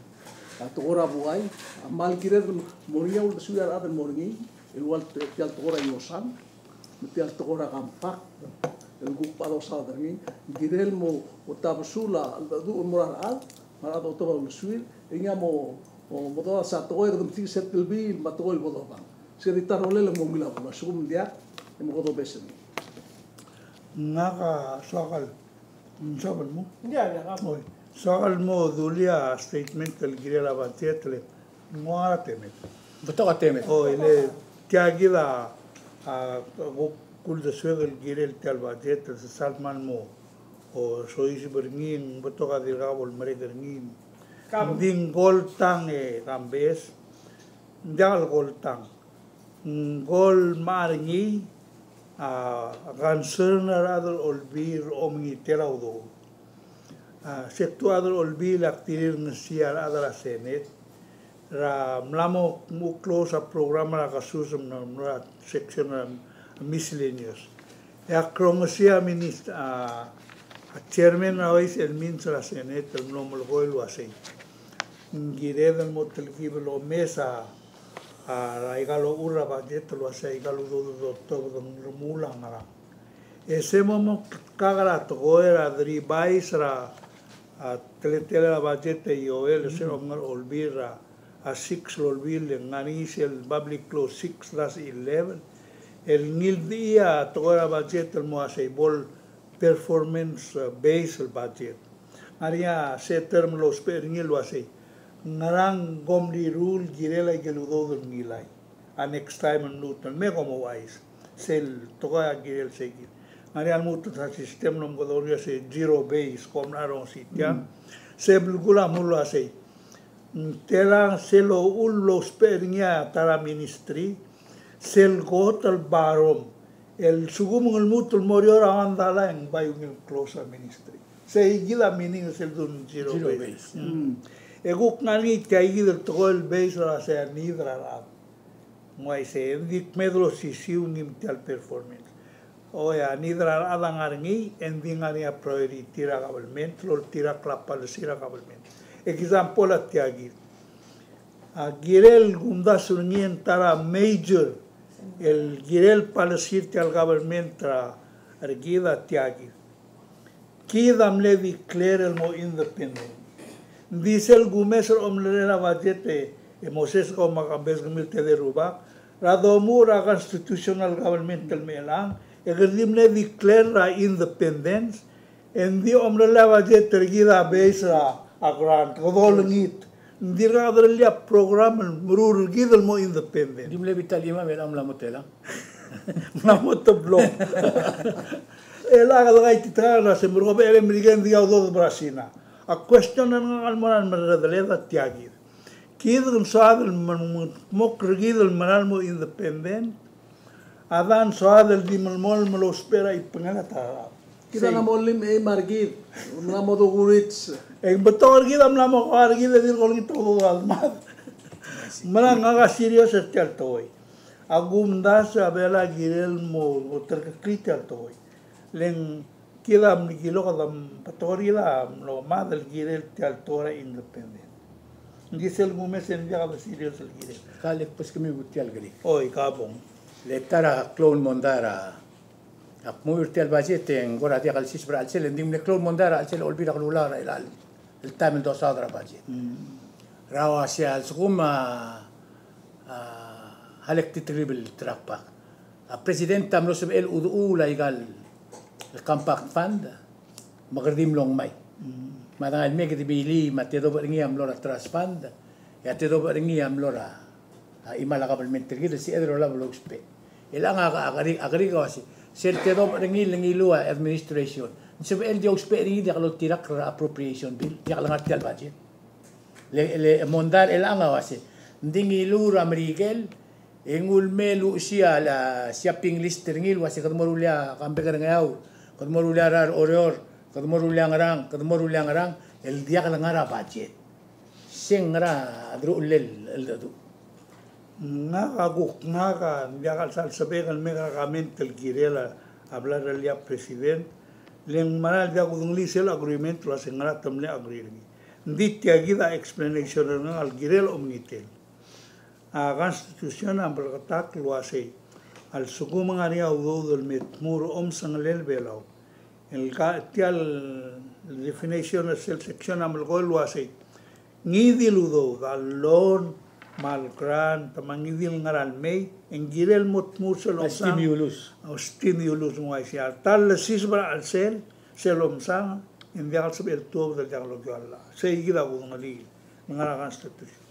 A tekoi er a buai, a kmal kired el mo er ngii a uldesuir a rechad el mo er ngii, el ua tia el tekoi er a iosang, me tia el tekoi er a compact, el kuk bo dosaod er ngii, ng kirel mo, mo tabesul a, a, a, mo er a rechad, me a rechad a otobed a uldesuir, e ngii a mo, mo, mo dosaod a tekoi er a kede metik sel telbiil, me a tekoi el bo dobang. Se di ta er a rolel e ng mo ungil a beluu, a lsekum ng diak, e mo kodobes er ngii. Ngak a soak el, mm, soak el mo. Ng diak, ng diak, a. Oi. Soak el mo dulii a statement el kirel a budget le ng ua ngar er a temed. Betok a temed. Oi, le tia kid a, a, kuk uldesuek el kirel tia el budget, el sal kmal mo, o, soiseb er ngii, ng betok a dirkak bo lemerek er ngii. Kam. Ng di ng koltang e, kam bes. Ng diak el koltang. Ng kol mechar er ngii, a, concern er a rechad er a Olbiil er a omengitel a udoud. A, se kdu a rechad er a Olbiil a ktirir ngesii a rechad er a Senate er a mla mo, mo close a program er a kesus me a, me a section er a miscellaneous. E ak rongesii a minist-, a, a chairman er a Ways and Means er a Senate el mlo melekoi el uasei ng kired el mo telkib el omes a, a, er a ikal ochur er a budget el uasei a ikal udoud el dotobed ng remuul a ngerang. E se mo mo kak er a tekoi er a revise er a, a, teletelel a budget e ioel, e se er a omengur a Olbiil er a, a, six el Olbiil e ng ngar er ngii sel public law six dash eleven el ngiltii a tekoi er a budget el mo uasei bo el performance, a, based el budget. Ng ngar er ngii a se term el ousbech er ngii el uasei ngerang kom riruul el kirel a ikel udoud el ngilai a next time el lmuut el mei kom ouchais. Sel tekoi a kirel sei kid. Ng ngar er ngii a lmuut el system el omekedong er ngii a se zero base, kom mla rongesii tiang. Mm. Se belkul a mlo uasei ng telang sel uchul el ousbech er ngii a ta er a ministry, sel kot el barom, el lsekum ng lmuut el mo er eou er a one dollar e ng bai ungil close a ministry. Sei kid a meaning sel dun zero base. Zero base. Mm. Mm. E kuk ngar er ngii tia kid el tekoi el base er a se a need er a rechad. Ng uaisei, e ng di kmeed el osisiu ngii me tia el performance. Oi, a need er a rechad a ngar er ngii, e ng di ngar er ngii a priority er a government, el oltirakl a policy er a government. example a tia kid. A kirel kumdasu er ngii e ng ta er a major el kirel policy er tia el government er a, er kid a tia kid. Kid a mle declare el mo independent. Ng di sel kumes er a omerellel a budget e, e Moses, kom a kambes kemiu el tedei el rubak, er a domuchel er a constitutional government el mei er chelechang, e kede di mle declare er a independence, e ng di omerellel a budget er kid a base er a, a grant, kede olengit. Ng dirkak derellii a program el meruul er kid el mo independent. Di mle bita el chimam e mla mo telang. Mla mo teblong. E le kede kaititerir a se merekong e le Merikel e ng di a udoud er a Sina. A question er ngak el mo er a remeredeled a tia kid. Kid a ng soad el mo, mo, mo er kid el meral mo independent. A dang soad el di melemolem el ousbech er a chibengel a ta er a. Kid a mla mo llim e mei er kid, mla mo dokurits. E ng betok er kid a mla mo kar kid e dirk olengit a udoud a mad. Me ng ngak a serious er tia el tekoi. A kumdasu a Belau a kirel mo, mo terkeklii tia el tekoi. Le ng kid a mle kilok a dam betok er kid a mlo mad el kirel tia el tekoi er a independent. Ng di sel kumes e ng diak a serious el kirel. Ka le kbeskemiu tia el kerik. Oi, ka bong. Le ta er a klou el mondai er a, ak mo er tia el budget e ng kora diak el siseb er a chelsel, e ng di mle klou el mondai er a chelsel a Olbiil er a Kelulau er a chelecha el taem el dosaod er a budget. Mm. Er a uaisei a lsekum a, a, a le ktitirib el track back. A president a mlo sebechel el uduch er aika el compact fund, me kede di mlo ngmai. Mm. Me a dengai el mei e kede milii, me a tedobech er ngii a mlo er a trust fund, e a tedobech er ngii a mlo er a, a, chimal a government er kid el sebeched el olab el ousbech. E chelechang a, a, a kerik, a kerik a uaisei, sel tedobech er ngii el ngiluu a administration, ng sebechel di ousbech er ngii, diak loltirakl er a appropriation bill, diak lengar tia el budget. Le, le mondai er chelechang a uaisei, ng di ngiluu er a Merikel, e nguu el mei el luchesii a shopping list er ngii el uaisei kede mo rullii a Kambek er Ngeaur, kede mo rullii a Rair Oreor, kede mo rullii a ngerang, kede mo rullii a ngerang, el diak lengar a budget. Se ng ngera a deruchellel el cheldecheduch? Ngak a kuk, ngak a diak el sal sebechek el mei er a comment el kirel a, a bla lerellii a president, le ng meral diak kudengelii sel agreement el uaisei ngera te mle agree er ngii. Ng di tia kid a explanation er ngak el kirel omengitel. A constitution a meleketakl el uaisei, a lsekum ng ngar er ngii a udoud el me tmuu er a omesengelel Belau, el ka tia el definition er sel section a melekoi el uaisei, ngii di el udoud, a loan, me a grant, me a ngii di el ngera el mei, e ng kirel mo tmuu er sel omsang. Stimulus. O stimulus, ng uaisei a ta el lesiseb er a chelsel, sel omsang, e ng diak el sebechel tuobed el diak lokiu a llach. Sei kid a kudengelii el ngar er a constitution.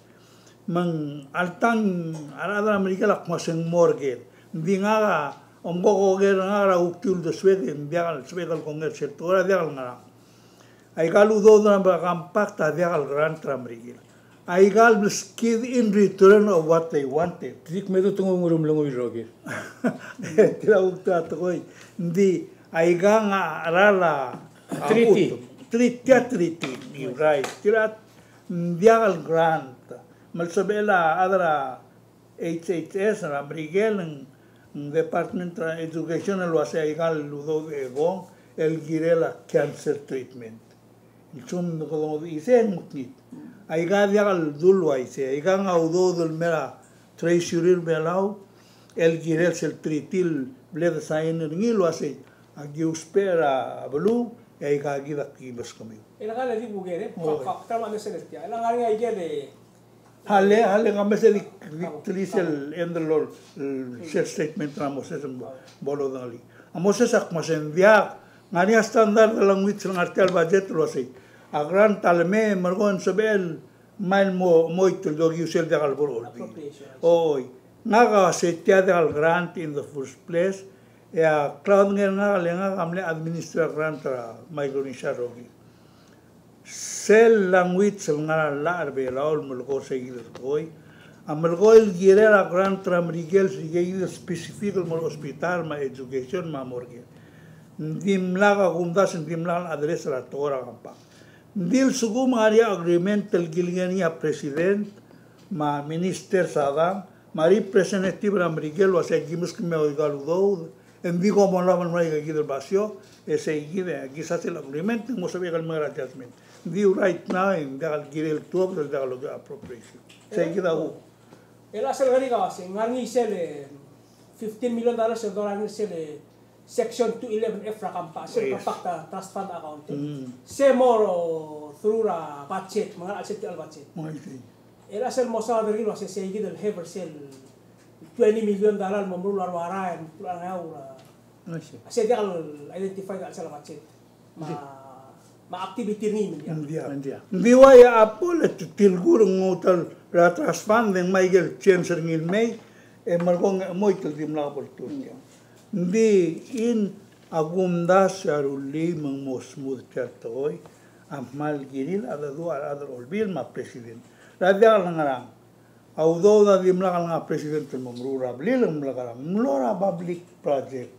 Me ng alta ng a rechad er a Merikel a kmo se ng mo er ker. Ng di ngak a omko oker er ngak er a kuk di uldesuek e ng diak el sebechek el kongei er sel tekoi er a diak el ngerang. Aika el udoud er a compact a diak el grant er a Merikel. Aika el bleskid in return of what they wanted. Te di kmedu te ngu-, ngurumlengui el rokir. Tia kuk ta tekoi. Ng di aika ng a cheral a, a treaty. Treaty, tia treaty. Right. Tia ng diak el grant. Me ng sebechel a chad er a H H S er a Merikel, ng, ng Department er a Education el uasei aika el udoud e kong el kirel a cancer treatment. Lsekum kede ngodechii sei e ng mekngit. Aika diak el dulu uaisei, aika ng a udoud el mei er a Treasury er Belau el kirel sel treaty el bla de sign er ngii el uasei aki ousbech er a beluu e aika kid a ki meskemiu. E le ka le di buker, e, ka, ka, ka, me sel tia. E le ngar er ngii a ikel, e, Hale, hale, ka mesa di, di, di sel end el, el, sel statement er a Moses me bo lodengelii. A Moses a kmo se ng diak, ng ngar er ngii a standard language el ngar er tia el budget el uasei, a grant a lemei e merekong e ng sebechel el mei el mo, mo choit el dokiu sel diak el bo er a Olbiil. Appropriation. Oi. Ngak a uasei tia diak el grant in the first place, e a klaodengei er ngak, le ngak a mle administer a grant er a Micronesia el rokir. Sel language el ngar er a llach er a Belau el melekoi er seikid el tekoi a melekoi el kirel a grant er a Merikel er seikid el specific el mo er a hospital me a education me a mo er ker. Ng dimlak a kumdasu, ng dimlak el address er a tekoi er a compact. Ng di lsekum ng ngar er ngii a agreement el kilengei er ngii a president me a minister, sadang me a representative er a Merikel el uasei aki meskemiu aika el udoud, e ng di kom olab el mei er aikakid el basio, e seikid e aki sa sel agreement, e ng mo sebechek el mei er a judgment. Ng di right now, e ng diak el kirel tuobed el diak el okiu a appropriation. Sei kid a kuk. E a sel ngar er ngii a uase, ngar er ngii sel, e, fifteen million dollars el dolar er ngii sel, e, section two eleven F er a compact, sel compact a trust fund account. Mm. Se mo er a through er a budget, me ng ngar er a sel tia el budget. E a sel mo saod er ngii el uase sei kid el have er sel twenty million dollar el mo meruul a rua rael, el mo meruul a Ngeaur. A sei diak el identify er a chelsel a budget. Me a, me a activity er ngii me ng diak. Ng diak. Ng diak. Ng di ua ia a bo le te tilkur ng nguu el trust fund e ng mei ikel change er ngii el mei, e merekong e chemoit el dimlak bo letuu er tiang. Ng di in a kumdasu e a rullii me ng mo smooth tia el tekoi, a kmal kirir a dedu a rechad er a olbiil me a president. Er a diak el ngerang. A udoud a dimlak el ngar er a president el mo meruul er a blil e ng mle ngerang. Ng mlo er a public project.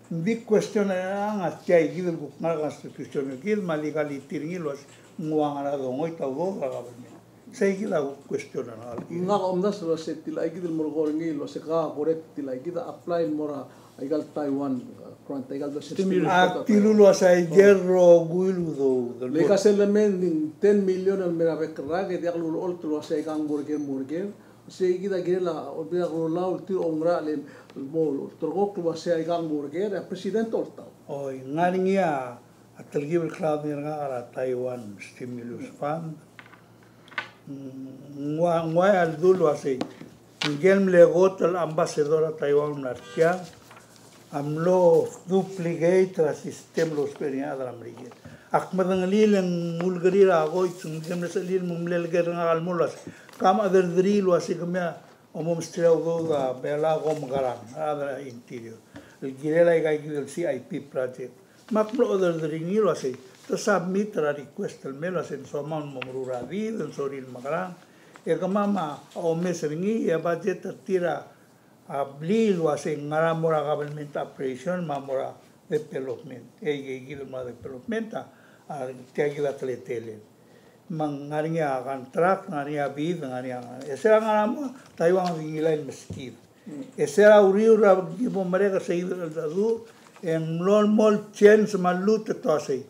Ng di question er ngii a tia kid el kuk ngar er a constitution er kid me a legality er ngii el uase ng ua ngera dongoit a udoud er a government. Sei kid a kuk question er ngak. Ngak a omdasu el uase tia kid el mo er ngii el uase ka correct tia kid a apply el mo er a Aika el Taiwan, uh, grant, aika el stimulus. Ak dilu el uasei a ikel rokui el udoud. Le aika sel mei el ten million el mei er a bek el rak, e diak lulecholt el uasei aika ng mo er ker, mo er ker. Sei kid a kirel a Olbiil er a Kelulau el tir a oungerachel el mo ulterekokl el uasei aika ng mo er ker, e a president a oltaut. Oi, ng ngar er ngii a telkib el cloud er ngak er a Taiwan stimulus fund. Ng ua, ng ua a ledu el uasei. Ngike el mle kot el ambassador er a Taiwan el mla er tiang a mlo duplicate er a system el ousbech er ngii a chad er a Merikel. Ak medengelii e ng ulekerir a koits, ngike el mle sechelil me ng mle leker er ngak el mo el uasei. Ka me a chederderii el uasei kemiu a mo mesterir a udoud a Belau, kom mekerang, a chad er a Interior. El kirel aika kid el C I P project. Me ak mlo order er ngii el uasei, te submit er a request el mei el uasei ng soam el mo meruul a bid, ng sorir el mekerang. E kemam a omes er ngii, e a budget er tir a blil el uasei ng ngera mo er a government operation me a mo er a development. E aike kid el mo er a development a, a tia kid a teletelel. Me ng ngar er ngii a contract, ngar er ngii a bid, ngar er ngii a, e se er a ngera mo, Taiwan a di ngilai el meskid. E se er a uriul er a ki bo merek er sei kid el cheldecheduch, e ng mlo el mo el change me a lluut e te uasei.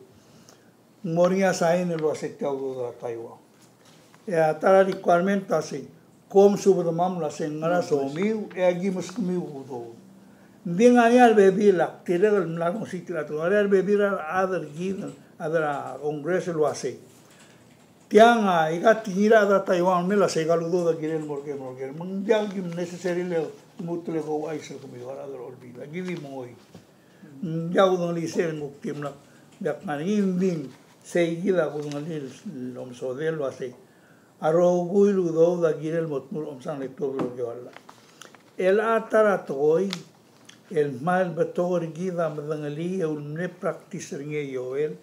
Ng mo er ngii a sign el uasei tia udoud er a Taiwan. E a ta er a requirement a uasei, kom subedemam el uasei ng ngera somiu, e aki meskemiu a udoud. Ng di ngar er ngii a rebebil, ak dirrek el mla er a ongsiik er a tekoi, ngar er ngii a rebebil er a rechad er kid, a rechad er a Congress el uasei. Tiang a, aika a tekingir a rechad er a Taiwan el mei el uasei aika el udoud a kirel el mo er ker, mo er ker. Me ng diak kim necessary el lmuut el ko ouchais er kemiu a rechad er a Olbiil. Aki di mengoit. Ng diak kudengelii sel kuk dimlak. Diak ngar er ngii, ng di sei kid a kudengelii el omesodel el uasei. A rokui el udoud a kirel el mo tmuu el omsang le tuobed el okiu a llach. El a ta er a tekoi el kmal betok er kid a medengelii e ulemle practice er ngii a Joel.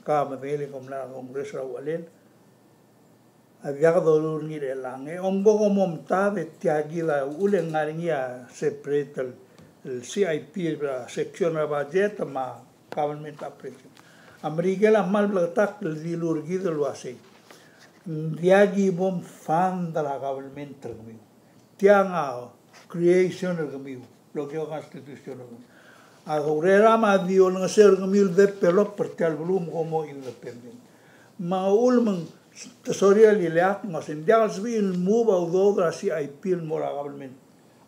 Ka medengei e kom mla er a Congress er a uchelel. A diak doruul er ngii er chelechang. E omko kom omtab e tia kid a uchul e ng ngar er ngii a separate el, el C I P er a section er a budget me a government operation. A Merikel a kmal bleketakl el dilu er kid el uasei. Ng diak ki bo mfund er a government er kemiu. Tiang a creation er kemiu, el okiu a constitution er kemiu. A ureram a di olengeseu er kemiu el develop er tia el beluu me kom mo independent. Me a uchul me ng te sorir a lileakl me se ng diak el sebechir el move a udoud er a C I P el mo er a government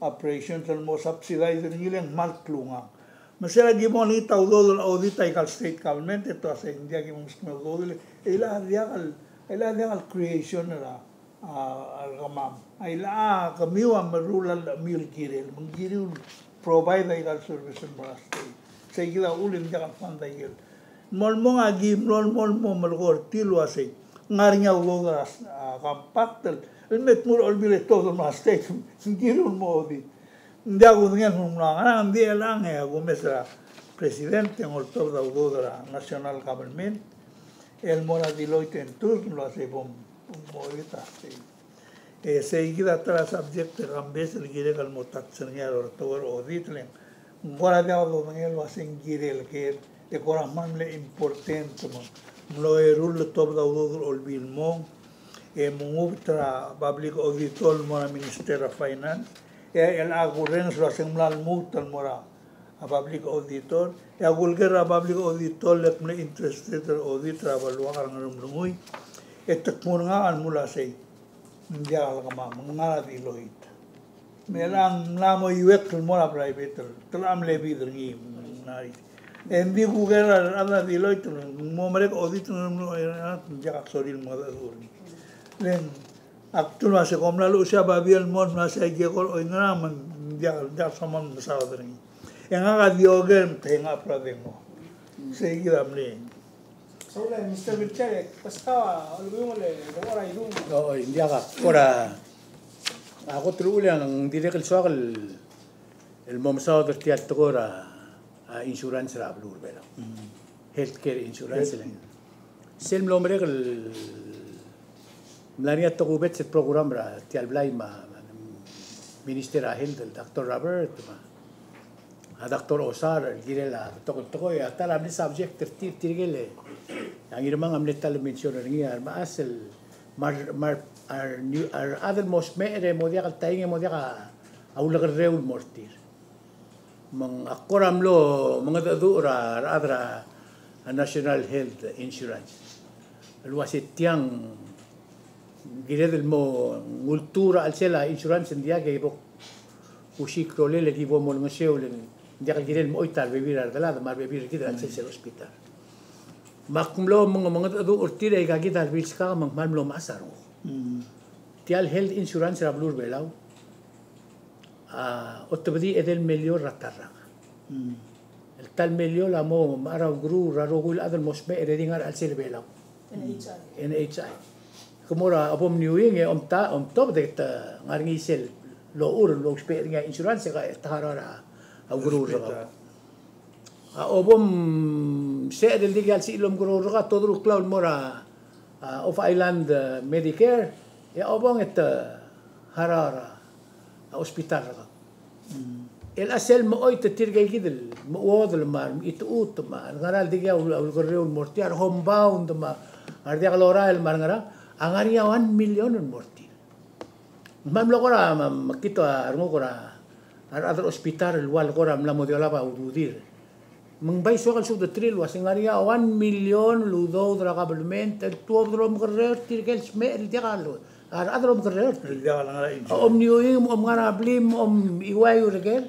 operations el mo subsidize er ngii le ng kmal klungang. Me se er a ki mo olengit a udoud el audit aika el state government e te uasei ng diak ki mo meskemiu a udoud el, e a diak el, e a diak el creation er a a, a kemam. A ilecha kemiu a meruul a llach el kirel, me ng kiriu el provide aika el service el mo er a state. Sei kid a uchul e ng diak el fund aikel. Mo el mong a ki mlo el mo el mo melekoi er tir el uasei. Ng ngar er ngii a udoud er a, a, compact el, el me tmuu er a Olbiil e tuobed el mo er a state. Ng kiriu el mo audit. Ng diak kudengei el mlo ngerang, ng di chelechang e a kumes er a president e ng oltobed a udoud er a national government el mo er a Deloitte and Touche el uasei bo mo audit a state. E sei kid a ta er a subject e kambes el kirek el mo touch er ngii a rorokui el audit le ng kora diak dodengei el uasei ng kirel ker e kora kmal mle important me ng mlo eru el tuobed a udoud er a Olbiil el mong e mengubet er a public auditor el mo er a Minister of Finance e a chelecha kurrenges el uasei ng mla lmuut el mo er a a public auditor, e a kulker er a public auditor el kmo mle interested er a audit er a beluak er a Ngeremlengui, e te kmo er ngak el mle uasei, ng diak el kemam, ng ngar er a Deloitte. Me ng mla mo iuekl el mo er a private, te mla mle bid er ngii, ng ngar er ngii. E ng di kuker a rechad er a Deloitte, ng mo merek a audit er a Ngeremlengui, ng diak a sorir el mengedecheduch er ngii. Le ng Ak dmu el uasei kom mla luchesii a babier el mo el uasei a ikel oingerang me ng diak, diak soam el mesaod er ngii. E ngak a di oker me te ngak a proud el mo. Sei kid a mle. Sola, Mister Wiltshire, e kbeskau a olekiung el dengua er a idung. Oi, ng diak a kora, a kot el uchul e ng dirrek el soak el, el mo mesaod er tia el tekoi er a a insurance er a beluu er a Belau. Healthcare insurance. Health. Sel mlo merek el mla er ngii a tokubets el program er tia el blai me a Minister er a Health el Doctor Robert me a Doctor Osar el kirel a betok el tekoi, a ta er a mle subject er tir, tirke el, a Ngirmang a mle ta el mention er ngii, a remechas el me a re, me a re, a rechad el mo smecher e mo diak el taing e mo diak a ulekerreu el mo er tir. Me ng ak kora mlo mengedecheduch er a rechad er a National Health Insurance el uasei tiang kired el mo ngultuu er a chelsel a insurance, ng diak e bo kusiik a rolel e ki bo mo olengeseu le ng diak el kirel el mo choit a rebebil er a redelad me a rebebil er kid er a chelsel sel hospital. Me ak mlo meng, mengedecheduch er tir e aika kid a rebilskak me ng kmal mlo mechas a renguk. Tia el health insurance er a beluu er a Belau a otebedii edei el miliol er a ta el rak. El ta el miliol a mo mechar a ukeruul er a rokui el chad el mo smecher e di ngar er a chelsel a Belau. N H I. N H I. Ke mo er a, a bo mniuing e omta, omtobed e te ngar er ngii sel lochur el ousbech er ngii a insurance e te harau er a ukeruul er kau. A bo msecher el dikea el sebechir el omekeroul er kau, todurokl el mo er a, a, off island, e, Medicare, e a obong e te harau er a hospital er kau. El chelsel mo choit e tirke kid el mechuodel me a remechitechut me a ngera el dikea a ulekerreu el mo er tir, a re homebound me a re diak lorael me a re ngera, a ngar er ngii a one million el mo er tir. Me ng mlo kora, me, mekngit a renguk er a rechad er a hospital el ua le kora mla mo di olab a ududir. Me ng bai soak el subed er tir el uasei ng ngar er ngii a one million el udoud er a government el tuobed el omekerreu er tirke el smecher el diak a, a rechad el omekerreu er tir. El diak a ngar er a insurance. Omniuing, omngar er a blim, omiuaiu er ker.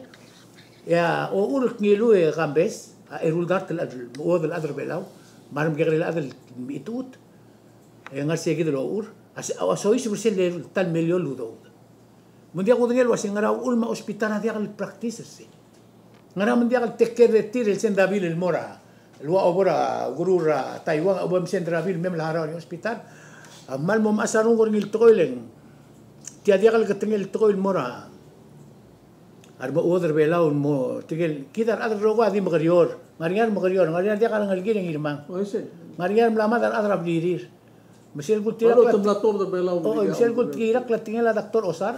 E a ochur el kngiluu e kambes a eru el dart el chad el mechuodel el chad er a Belau me a remekekerei el chad el mechitechut. E ngar er sei kid el ochur a se, a soiseb er sel ta el miliol el udoud. Me ng diak kudengei el uasei ngera uchul me a hospital a diak el practice er sei. Ngera me ng diak el take care er tir el send a bill el mo er a, el ua obo er a ukeruul er a Taiwan, obo msend er a bill me mla harau er ngii a hospital. A kmal mo mechas a renguk er ngii el tekoi el ng tia diak el ketengel el tekoi el mo er a a remechuodel er a Belau el mo, tirke el, kid a rechad el rokui a di mekerior. Ng ngar er ngii a remekerior, ng ngar er ngii a diak a rengelekir e Ngirmang. Ng ngar er ngii a remla mad a rechad er a blirir. Me sel kultirakl a, me sel kultirakl a tekingel a Doctor Osar,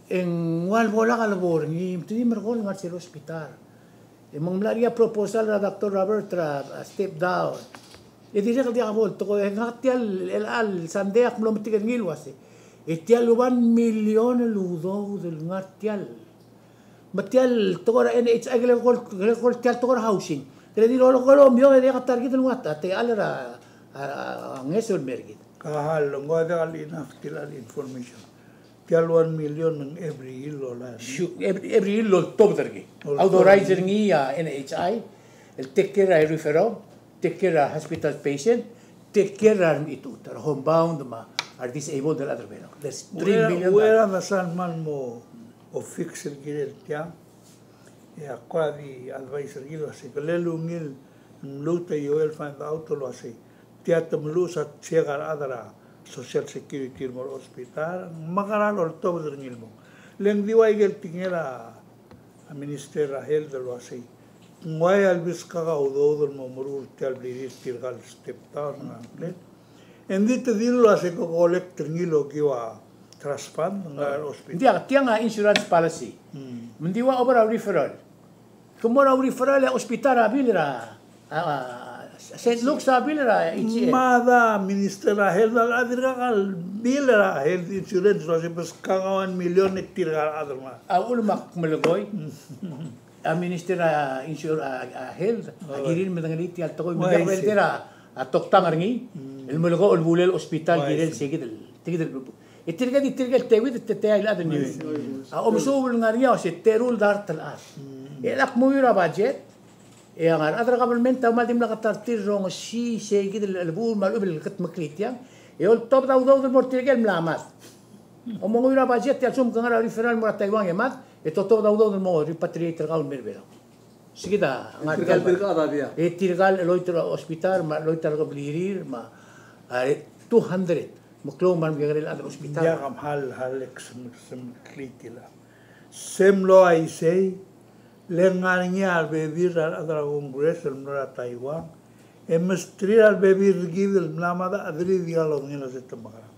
e ng ua le bo lak a lebo er ngii, me te di merekong el ngar er sel hospital. E me ng mla er ngii a proposal er a Doctor Robert er a, a step down. E dirrek el diak bo el tekoi, e ngak tia el, el, el Sunday ak mlo metik er ngii el uasei. E tia el one million el udoud el ngar tia el. Me tia el tekoi er a N H I, kele kol, kele kol tia el tekoi er a housing. Kele di lolekoi el omiong e diak a ta er kid el nguu a techall er a, a, a ngeso el mer kid. Ka hal, ng ua diak el enough tia el information. Tia el one million ng every year el olab. Sure, every, every year el oltobed er ngii. Oltobed. Authorize er ngii a N H I el take care er a referral, take care er a hospital patient, take care er a remechitechut, a re homebound me a re disabled el chad er a Belau. There's three million. Uchei er a mesa el kmal mo fix el kirel tiang, e ak kora di advise er kid el uasei, kele ungil el mluut e ioel find out el uasei tia te meluches a check a rechad er a Social Security el mo er a hospital, me a kora loltobed er ngii el mong. Le ng di ua ikel tekingel a Minister er a Health el uasei, ng ua a lebeskak a udoud el mo meruul tia el blirir tirka el step down, ng ngar er ngii. E ng di te dilu el uasei ke collect er ngii el okiu a trust fund, ng ngar er a hospital. Ng diak, tiang a insurance policy. Me ng di ua obo er a referral. Ke mo er a referral e a hospital a bill er a, a, a, Saint Luke's a bill er a H C A. Mada Minister er a Health a dirkak el bill er a health insurance el uasei beskak a one million e tirka el chad el ngar. A uchul me ak melekoi. a Minister a Insur-, a, a Health, a kirir el medengelii tia el tekoi, me ng diak el bel er a, a toktang er ngii el melekoi el bulel hospital el kirel sei kid el, tia kid el. E tirke di tirke el teuid e te tia el chad el ngii. A omesuub el ngar er ngii a se teru el dart el chad. E lak mo er a budget, e a ngar er a rechad er a government a kmal dimlak a ta er tir el rongesii sei kid el, el buul me a lechub el ketmeklii tiang. E oltobed a udoud el mo er tirke el mla mad. Omenguiu er a budget, e a lsekum ke ngar er a referral el mo er a Taiwan e mad, e te otobed a udoud el mo repatriate er kau el mei er a Belau. Sei kid a ngar er a tirka el, e tirka el cheloit er a hospital, me a cheloit er a rekeblirir, me a, e, two hundred. Me klou me a remekekerei el chad er a hospital. Diak a mle, mle, mle, mle, mle, mle, Se mlo uaisei, le ngar er ngii a rebebil er a rechad er a Congress el mlo er a Taiwan, e mesterir a rebebil er kid el mla mad a chederir el diak lodengei el se te mekerang.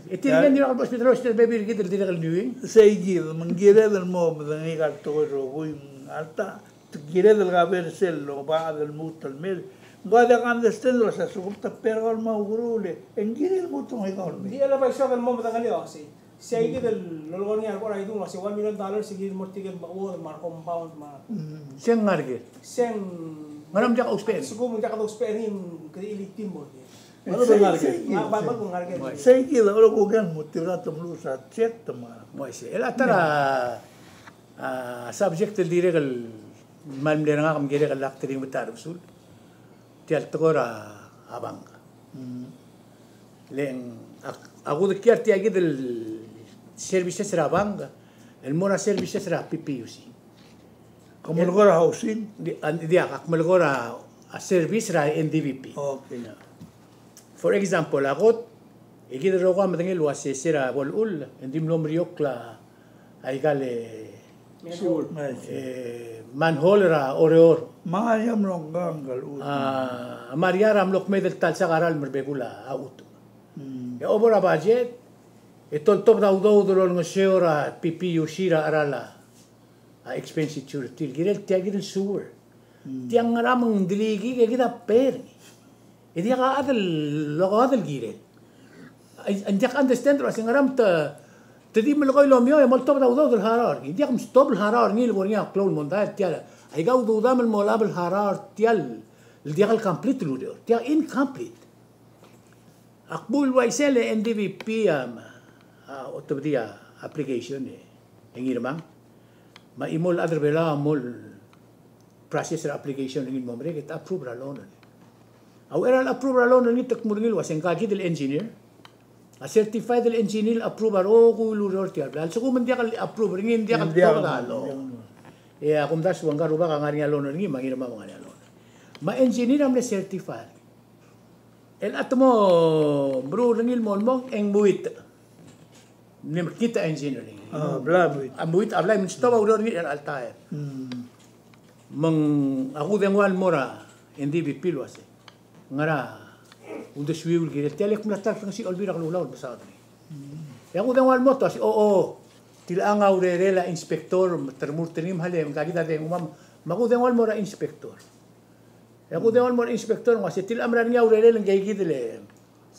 E tirke el dirrek el hospital, hospital, rebebil er kid el dirrek el mle uing. Sei kid, me ng kired el mo medengei a tekoi el rokui, alta, te kired el kaber sel oba chad el lmuut el mei. Ng diak a understand el se a lsekum te pay er kau el mo oukeruul, e ng kired el lmuut el ngii kau el mei. Di el bai soak el mo medengelii el uasei. Sei kid el lolekoi er ngii a rekora idung el uasei one million dollars, sei kid el mo er tirke el mechuodel me a compound me a. Mm. Se ng ngar er ker. Se ng. Ngera me ng diak a ousbech er ngii? Sekum ng diak a ousbech er ngii, kede chilitii el mo er ker. Sei, sei kid. Sei kid a olo kuker el mo tirka te meluches a check te mo. Mo sei. El a ta er a, a, subject el dirrek el kmal mle er ngak me ng dirrek el lak teringel a ta er a besul. Tia el tekoi er a bank. Mm. Le ng, ak, a kudekial tia kid el services er a bank el mo er a services er a P P U C. Ke melekoi er a housing? Di, a, diak, ak melekoi er a, a service er a N D B P. Okay. For example, a kot, e kid el rokui a medengei el uasei se er a bo lechull, e ng di mlo meriokl a aika el, e, manhole er a Oreor. Me a Maria a mlo kmeed el ta el sak a ralm er a bebul a chutem. Mm. E a obo er a budget, e te oltobed a udoud el olengeseu er a P P U C er a cheral a, a expenditure er tir el kirel tia kid el sewer. Mm. Tiang ngera me ng dilikik e kid a pay er ngii. E diak a chad el, lokoad el kirel. Ng diak understand el uasei ngera me te, te di melekoi el omiou e moltobed a udoud el harau er ngii. Ng diak mstop el harau er ngii el bo er ngii a klou el mondai er tia el, aika a ududam el mo olab el harau er tia el, diak el complete el ureor. Tia incomplete. Ak bo el uaisei le N D B P a, a, otobedii a application e, e Ngirmang. Me a chimo el chad er a Belau a mo el process er a application er ngii el mo merek e te approve er a loan er ngii. A uchei er a approve er a loan er ngii te kmo er ngii el uasei ngka kid el engineer a certified el engineer el approve a rokui el ureor er tia el blai. A lsekum ng diak el approve er ngii, ng diak el tobed a loan. E a kumdasu e ngka el rubak a ngar er ngii a loan er ngii, me a Ngirmang a ngar er ngii a loan. Me a engineer a mle certified. El a te mo meruul er ngii el mo el mong e ng muit. Mle mekngit a engineering. A, blai muit. A muit, a blai, me ng stob a ureor er ngii er a chelecha el taem. Mm. Me ng, a kudengua el mo er a N D B P el uasei, ngera uldesuiu el kirel tia el kmo ng ta er a klengesiich a Olbiil er a Kelulau el mesaod er ngii. Mm. E a kudengua el mo te uasei, o, o, tilechang a urerel a inspector, me te remurt er ngii me ng kid a dengua, me a kudengua el mo er a inspector. E a kudengua el mo er a inspector, ng uasei tilechang a mera er ngii a urerel ngke kid el, e,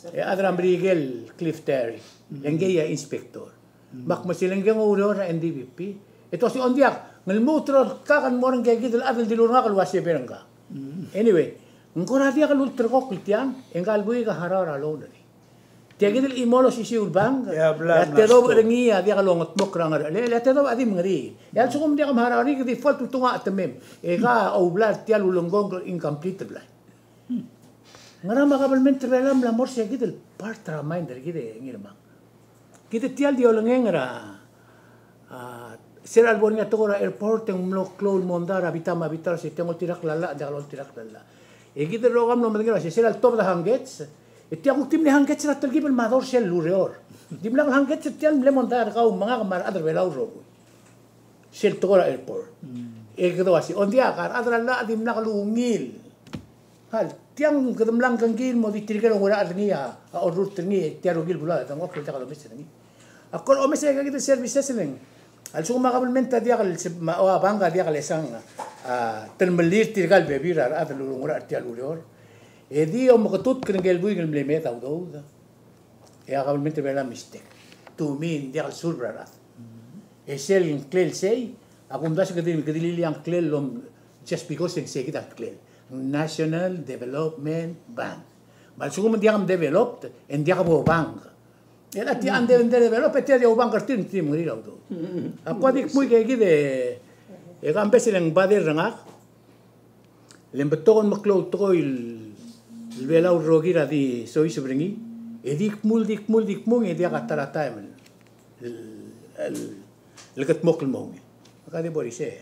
chad er a Merikel Cliff Terry, le ngkei a inspector. Me ak mesa le ngkei a oureor er a N D B P. E te uasei ng diak, ng lmuut el kak el mo er ngke kid el chad el dilu er ngak el uasei bo er ngka. Anyway, ng kora diak el ulterekokl tiang, e ngka el buik a harau er a loan er ngii. Tia kid el chimo el osisiu el bank, e a tedobech er ngii a diak longetmokl er a ngerchelel, e a tedobech a di mengeriil. E a lsekum ng diak mharau er ngii, ke default el tungua a temem. E ka oubla er tia el ulengkong el incomplete el blai. Ngera me a kabelment er a Belau a mla mo er se kid el part er a mind er kid e Ngirmang. Kid tia el di olengeng er a A, se er a lebo er ngii a tekoi er a airport e ng mlo klou el mondai er a bita me a bita el uasei te ng oltirakl a llach, diak loltirakl a llach. E kid el rokui a mlo medengei el uasei se er a letobed a hangkets, e tia kuk di mle hangkets er a telkib el mad er sel ureor. Dimlak el hangkets er tia el mle mondai er kau me ngak me a rechad er a Belau el rokui. Sel tekoi er a airport. E kede uasei, o ng diak, a rechad er a llach a dimlak lungil. Hal, tiang kede mla ngkengkii el mo di tirke el oungerachel er ngii a, a orrurt er ngii, tia el rokui el bla, e te ngokl el diak lomes er ngii. A kora omes aika kid el services el ng. A lsekum a kabelment a diak el, me a, o a bank a diak lesang, a, telemellii er tirka el bebil er a rechad el oungerachel er tia el ureor. E di omeketutk er ngke el buik el mle meed a udoud. E a kabelment er a Belau a mistake. To me ng diak el serve er a rechad. E sel ngklel sei, Ak omdasu e kede, kede lilia a ngklel el, just because e ng se kid a ngklel. National Development Bank. Me a lsekum e ng diak mdeveloped, e ng diak bo bank. E a tia a nde, ndevelop, e tia di oubank er tir, ng di mengerir a udoud. Ak kuk di kmu ikakid e, e kambes e le ng bother er ngak. Le ng betok el meklou el tekoi el Belau el rokir a di soiseb er ngii, e di kmung, di kmung, di kmung, e diak a ta er a taem el, el, el kldmokl el mo ungil. Ka di bo er isei.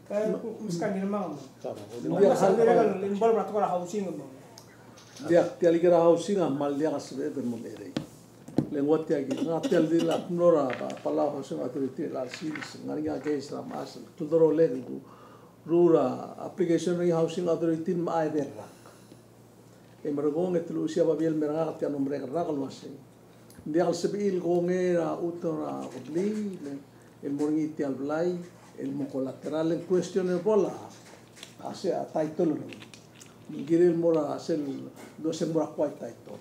Ka, kuk meskau a ngirmang. Ka, kuk meskau a ngirmang el involve er a tekoi er a housing mo. Diak, tia el ker er a housing a kmal diak a sebeched el mo merek. Le ng ua tia kid, ngak tia el di lak mlo er a Palau Housing Authority el sils, ngar er ngii a case er a mechas el kldorolek el ku, rura application er a Housing Authority me a edei el rak. E merekong e te luchesii a babier el mer ngak tia el mo merek el rak el uasei, ng diak el sebechir el kongei er a chutem er a kebliil el mo er ngii tia el blai el mo collateral, e ng questionable a, a se a title er ngii. Ng kirel mo er a sel, ng uase mo er a quiet title.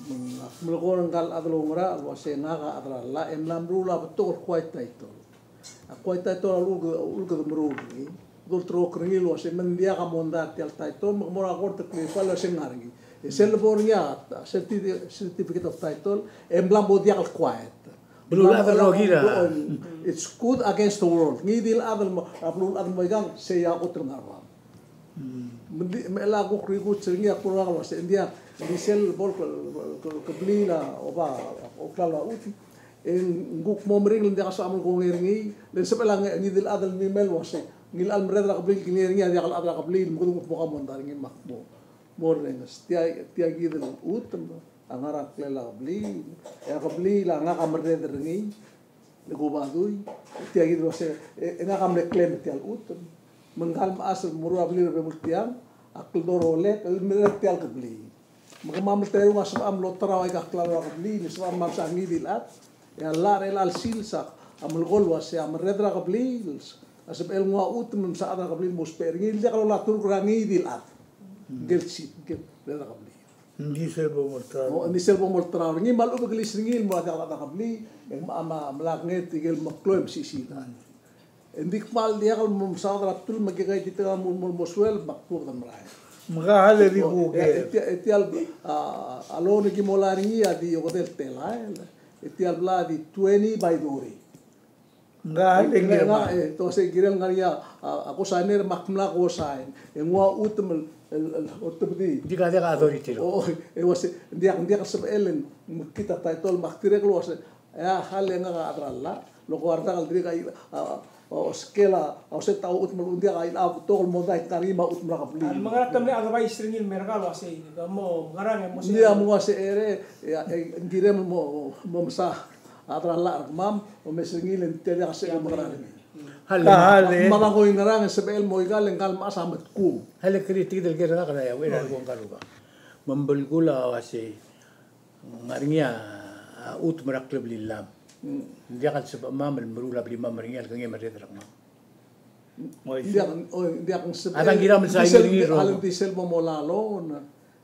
Me ak melekoi er ngka el chad el oungerachel el uasei ngak a chad er a llach e mla meruul a betok el quiet title. A quiet title a uchul, uchul kede meruul er ngii, dolterokl er ngii el uasei me ng diak a mondai er tia el title, me ke mo er a court e clarify el uasei ng ngar er ngii. E sel lebo er ngii a certi-, certificate of title, e mla mo diak el quiet. Beluulechad el rokir a. It's good against the world. Ngii di el chad el mo, a beluulechad el mo ikang, sei a kot el ngar er a Me ng di, me chelecha kuk rikuts er ngii a kuk er ngak el uasei, ng diak, ng di sel bo el, el, el kebliil a oba, oklalo a chutem. E ng kuk mo meringel, ng diak a sebecham el kongei er ngii, le ng sebechel a ngii di el chad el mei el uasei, ngii el chad el merreder er a kebliil el kongei er ngii a diak el chad er a kebliil, me kede kuk mo ka mondai er ngii me ak mo, mo orrenges. Tia, tia kid el chutem a ngar er a ngklel a kebliil, e a kebliil a ngak a merreder er ngii, le kuk badui, tia kid el uasei, e, e ngak a mle claim er tia el chutem. Me ngka el mechas el meruul a blil er a bebul tiang, a kldorolek el merek tia el kebliil. Me kemam el teru a sebecham el oterau aika el klalo er a kebliil, e sebecham el mesa ngii di el chad, e a llach er chelecha el sils a melekoi el uasei a merreder er a kebliil a sebechel nguu a chutem el msa chad er a kebliil el mo ousbech er ngii, el diak lolai a turk er a ngii di el chad. Ngike el sils, ngike el merreder er a kebliil. Ng di sel bo molterau. O, ng di sel bo molterau er ngii, me a lechub e ke lis er ngii el mo er a diak el chad er a kebliil, e ng mla, mla, mla nget ikel meklou e mesisiich. E ng di kmal diak el mo mesaod er a bdelul me ke kaititekangel el mo, mo, mo suelb, me ak tuobed el merael. Me ka hale di kuk e, e tia, e tia el, a, a loan e ki mo lak er ngii a di okedei el telael. E tia el blai a di twenty by thirty. Ng ka hale ngii, e, te uasei kirel ngar er ngii a, a, a cosigner me ak mla cosign. E nguu a chutem el, el, el, otebedii. Di ka diak a authority. O, o, e uasei, ng diak, ng diak el sebechel el mekngit a title me ak dirrek el uasei, e a hale ngak a chad er a llach, el ko er a rak el dirrek a, a, a, oskel a, a, oseta a chutem el, ng diak a, a, betok el mondai ngar er ngii me a chutem er a kebliil. Me ng ngar er a temel a advice er ngii el mer kau el uasei, mo ngerang e mo se. Ng diak mo uasei ere, e, e, ng kirem el mo, mo mesa a chad er a llach er kemam, omes er ngii le ng tia diak a sebechel el mekerang er ngii. Hale. Ka hale. Me a ko ngerang e sebechel el mo ikal e ngka el mechas a metkung. Hale, kede tia kid el ker er ngak er a, er a, er a, ko ngka el rubak. Me ng belkul a uasei, ngar er ngii a, a chutem er a kleblillam. Ng diak el sebechemam el meruul a blimam er ngii a lekengei me a merreder er kemam. Ng diak, o, ng diak ng sebechel. A dang kiram el sa ngii er ngii el rokui. Hale, ng di sel bo molai a loan.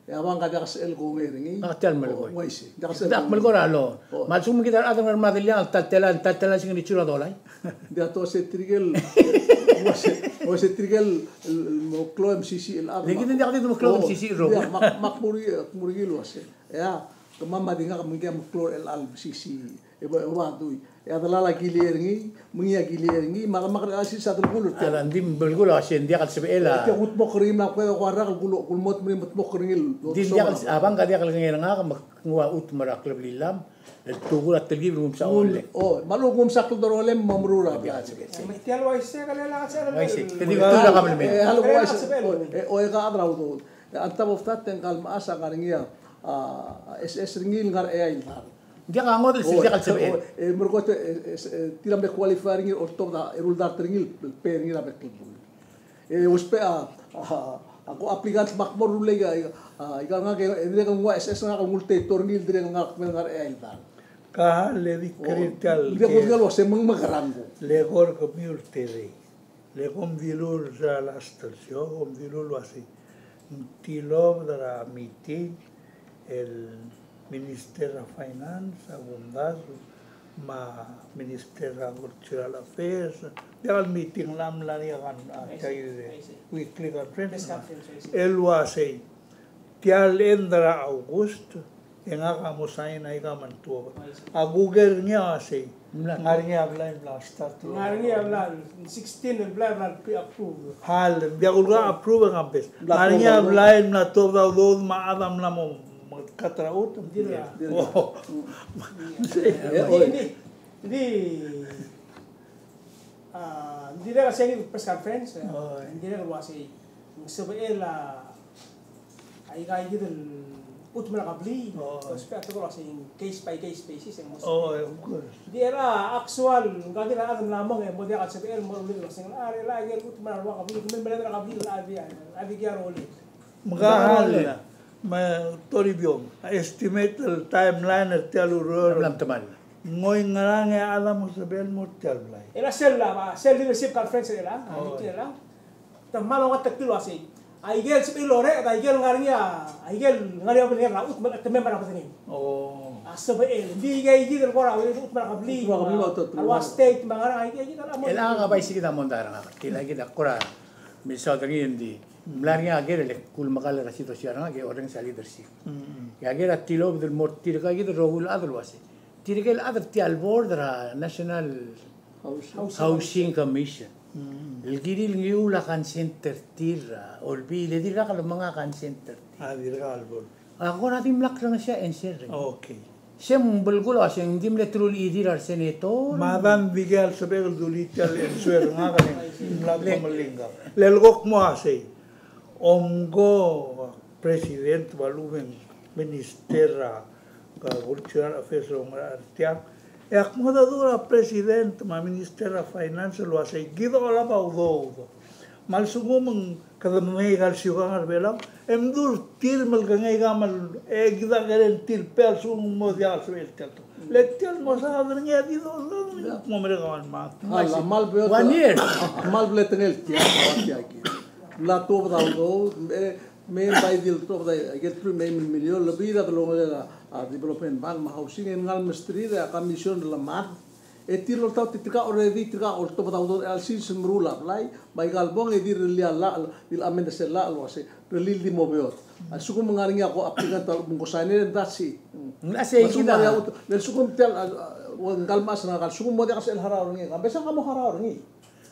E a bank a diak el sebechel el kongei er ngii. A tia el melekoi. Uaisei. Diak el sebechel el kongei. Diak melekoi er a loan. O. Me a lsekum kid a rechad el ngar er a Madrid el diak el tela, tela, tela sel ngii el chur a dolai. Ng diak, te uasei tirke el, uasei, uasei tirke el, el, el meklou e mesisiich el chad. Le kid ng diak di meklou e mesisiich el rokui. Diak, me ak, me ak mo er ngii, mo er ngii el uasei. Ea, kemam a di ngak me ngke a meklou er chelecha el mesisiich. E bo, e bo a dui. E a delal a kilii er ngii, me ngii a kilii er ngii, me a, me a kede sils a delkul er tia. A, ng di belkul a uasei ng diak el sebechel a. Tia kudmokl er ngii me a kede ko er a rak el kul, kul mo dmeri me dmokl er ngii el. Di diak el, a bank a diak lekengei er ngak me nguu a chutem er a kleblillam el tekoi er a telkib el nguu msa olek. O, me a lechub e nguu msa kldorolem me meruul a. Diak el sebechel. Me tia el uaisei, ke le lak sebechel. Uaisei. Ke di kdu er a kabelment. E, a lechub e uaisei. O, e, o, e ka chad er a udoud. E, on top of that, e ngka el mechas a ngar er ngii a, a, SS er ngii el ngar er a eai el dart. Ng diak a ngodech el sel diak el sebechel. E, e, merekong e, e, e, tir a mle qualify er ngii el oltobed a eru el dart er ngii el pay er ngii er a bek el buil. E, ousbech a, a, a, ko applicant me ak mo rullii a, a, ikal ngak e, e dirrek el nguu a SS er ngak el nguu el title er ngii el dirrek el ngak el kmal ngar er a eai el dart. Ka le di kerir tia el. Ng diak kudengei el uasei me ng mekerang. Le ko er kemiu el tedei. Le kom dilu er a last el show, kom dilu el uasei ng tilobed er a meeting el Minister er a Finance a kumdasu me a Minister er a Cultural Affairs. Diak el meeting el mla er ngii a, a, tia el weekly conference. El uasei, tia el end er a August, e ngak a mo sign aika me ng tuobed. A kuker er ngii a uasei, ng ngar er ngii a blai el mla start. Ng ngar er ngii a blai el sixteen el blai el mla pre-approve. Hal, ng diak kulekoi a approve e ng kambes. Ng ngar er ngii a blai el mla tuobed a udoud me a chad a mla mo, mo cut er a chutem. Ng dirrek. Oh. Ng di, ng di, ng di, a, ng dirrek el sei press conference, e, ng dirrek el uasei, ng sebechel a aikaikid el chutem er a kebliil, e ousbech a tekoi el uasei case by case basis, e ng mo sebechel. Di er a actual, ngka kid a chad el mla mong, e mo diak el sebechel el mo rullii el uasei, a, er a ikel chutem er a rua kebliil, kemiu el melecha er a kebliil, a di, a di kiei a rolel. Me ka hal, me Toribiong, a estimate el timeline er tia el ureor. Mla metemall. Ng oingerang e a chad a mo sebechel el mo er tia el blai. E le sel, a, sel leadership conference er chelechang, a, meeting er chelechang. Te mla ongetekngel el uasei, aikel sebechel el orreched, aikel ngar er ngii a, aikel ngar er ngii a belngel er a chutem, te member er a bedengem. Oh. A sebechel, ng di aikaikid el kora, chutem er a kebliil, chutem er a kebliil, a ua state, me a ngerang, aikaikid el mo. Chelechang a bai se kid a mondai er ngak, tia kid a kora milsaod er ngii, ng di mla er ngii a ker el kulemekall er a situation er ngak e orrenges a leadership. Mm. E a ker a tilobed el mo er tirkaikid el rokui el chad el uasei, tirke el chad er tia el board er a National Housing Commission. Mm. El kirir el ngiuul a consent er tir er a Olbiil, e dirkak el menga consent er tir. A, dirkak el board. A kora dimlak el ngesii a answer er ngii. Okay. Se ng belkul a uasei ng di mle truly idir a resenator. Me a dang di kea el sebechek el dulii tia el answer er ngak e ng mla mo melingka. Le lekuk mo uasei, omko president me a lechub e ng minister er a, a, cultural affairs el ngar er tiang. E ak mo dmu er a president me a minister er a finance el uasei kid a olab a udoud. Me a lsekum ng kede mengei aika el siukang er Belau, e mdu er tir me lekengei aika me, e kid a kerei tir el bla lsekum ng mo diak el sebechel tia el tekoi. Le tia el mo saod er ngii a di dodengei el kuk mo merek a one month. One year. Kmal bletengel tia, tia kid. Mla tuobed a udoud, e, me ng bai di el tuobed a ikel three me a eim el miliol, le bai di el ongelel a, a, development bank me a housing, e ng ngar er a mesterir a commission er a lemad, e tir el oltaut e tirka already, tirka oltobed a udoud er a chelsel sel meruul a blai, me aika el bong e di rirellii a llach, di el amend er sel llach el uasei, rirellii el di mo beot. A lsekum ng ngar er ngii a ko applicant el mo ko sign er ngii, that's it. Ng mla sei kid a. A lsekum tia el, a, a, ua ngka el mechas er ngak, a lsekum ng mo diak el sebechel el harau er ngii, kambes e ng mo harau er ngii.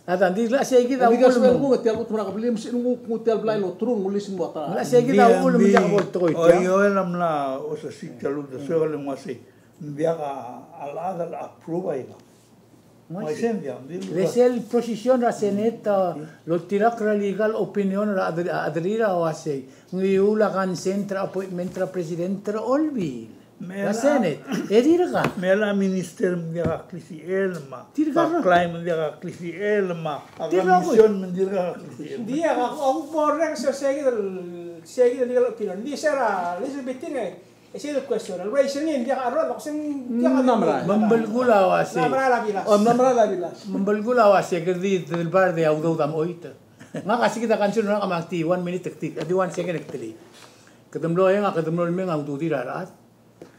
A dang, ng di mla sei kid a uchul me. Tia el chutem er a kebliil, me se ng nguu tia el blai el oterung, ng ulis mo ta. Ng mla sei kid a uchul me ng diak bo el tekoi tia. Oi, oi, ng mla osisiu tia el uldesuek el uasei. Ng diak a chad el approve a ikang. Ng uaisei. Ng diak, ng di. Le sel position er a Senate, a, loltirakl er a legal opinion er a chad-, a chad er tir a uasei, ng ngiuul a consent er a appointment er a president er a Olbiil. Me a Senate, e dirkak. Me a minister me ng diak a klisichel, me a, tirka a rokui. Klaim me ng diak a klisichel, me a, tirka a rokui. Commission me ng dirkak a klisichel. Ng diak a, a, a, a, sei kid el, sei kid el legal opinion. Ng di se er a, le se beting e, E sel question, el raise er ngii, ng diak a rokui, ng diak a. Ng mla merael. Me ng belkul a uasei. Ng mla merael a bilas. O, ng mla merael a bilas. Me ng belkul a uasei, kede di delbar e a udoud a mo choit. Ngak a se kid a concern er ngak a kmal di one minute e kede di, di one second e kede di. Kede mlo, e ngak, kede mlo mei a ududir a rechad.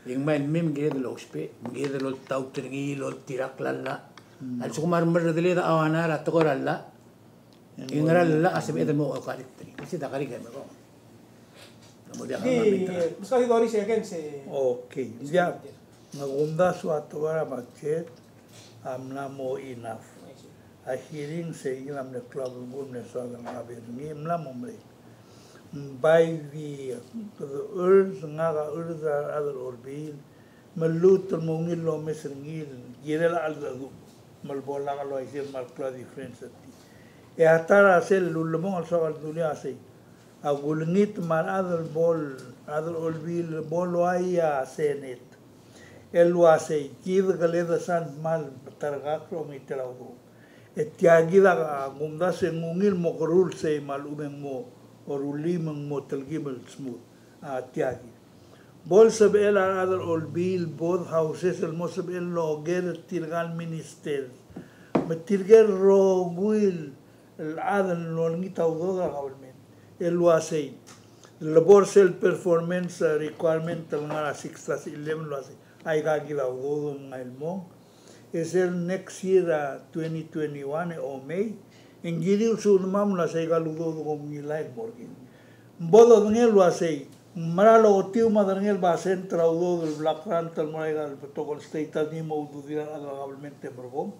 E ng mei el mei me ng kired el ousbech, me ng kired el oltaut er ngii el oltirakl a llach. A lsekum a remerredeled a uaisei er a tekoi er a llach. Ng ngera el llach a sebeched el mo correct er ngii. Sel ta correct e me ko. Ng mo diak a. Di, meskau di Doris e ken se. Okay. Diak, ng kumdasu a tekoi er a budget a mla mo enough. A hearing se ng mla mle klou a belkul el mle soak el ngar er ngii, mla mo merek. Ng bai di kede urge, ngak a urge er a rechad er a Olbiil, me lluut el mo ungil el omes er ngii el kirel a cheldecheduch me le bo lak el uaisei me a le klou a difference er tir. E a ta er a sel ulemong el soak el dulii a sei, a kulengit me a rechad el bo, rechad er a Olbiil el bo loia a Senate el uasei, kid kele desang me a le ta er kau el omitel a udoud. E tia kid a kumdasu e ng ungil mo keruul sei me a lechub e ng mo rullii me ng mo telkib el smooth. A tia kid. Bo lsebechel a rechad er a Olbiil, both houses el mo sebechel el oker er tirka el minister me tirke el rokui el chad el olengit a udoud er a government el uasei, le bo er sel performance requirement el ngar er a six dash eleven el uasei, aika kid a udoud el mngai el mong. E sel next year a twenty twenty-one e omei, e ng kirir el sudmam el uasei aika el udoud a kom ngilai el mo er kid. Ng bo dodengei el uasei, ng mera el ochotii me a derengel a basent er a udoud el block grant el mo er aika el betok el state a di mo ududir a rechad er a government e merekong.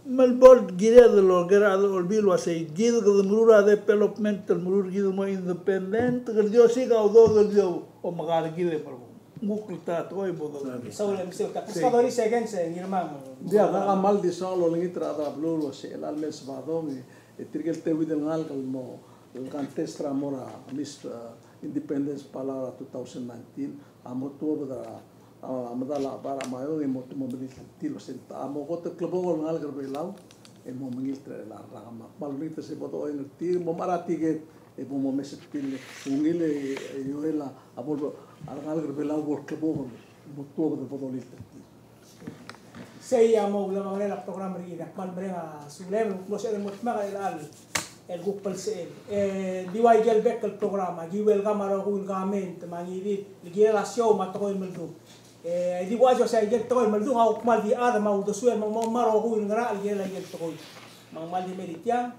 Me bo el kired el oker a rechad er a Olbiil el uasei, kid kede meruul a development el meruul er kid el mo independent, kede di osiik a udoud el di omeka er kid e merekong. Ng kuk ta tekoi bo dodengei. Soal el misiou ta. Pescadores again se Ngirmang. Diak, ak kmal di soak el olengit er a rechad er a beluu el uasei el mei el Sabadong e, e tirke el teuid el ngalek el mo, el contest er a mo er a Miss, uh, Independence Palau er a two thousand nineteen, a mo tuobed er a, a, a medal a bar a Maiong e mo, mo melilt er tir el uasei a mo kot el klebokel el ngalek er a Belau, e mo mengilt er a rak. Me ak kmal olengit er sei bo dochoeng er tir, mo mechar a tiket, e bo momes er tir el ungil e, e Joel a bo, a rengalek er a Belau bo el klebokel, bo tuobed el bo dolilt er tir. Sei a mo ulebengelel a program er kid, ak kmal mereng a sulem el kmo sebeched el mo dmak er chelecha el kuk belsechel. E di ua ikel bek el program, aki welcome a rokui el comment, me a ngirir el kirel a show me a tekoi el meldung. E di ua se ikel tekoi el meldung a kuk kmal di chad me a uldesuel me ng mo me a rokui el ngerachel el kirel a ikel tekoi. Me ng kmal di mei er tiang.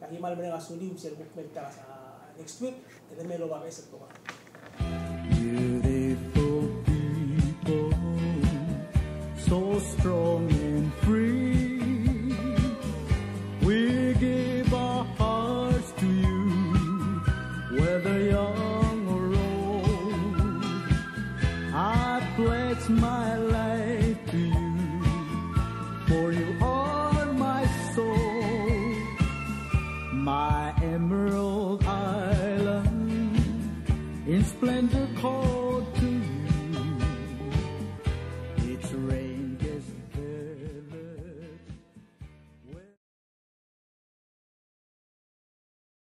Aki kmal mereng a suliu sel kuk mei el ta er a next week, e de mei el oba beches el program. Beautiful people, so strong and free. We give our hearts to you, whether young or old. I pledge my life to you, for you are my soul, my emerald island, in splendor called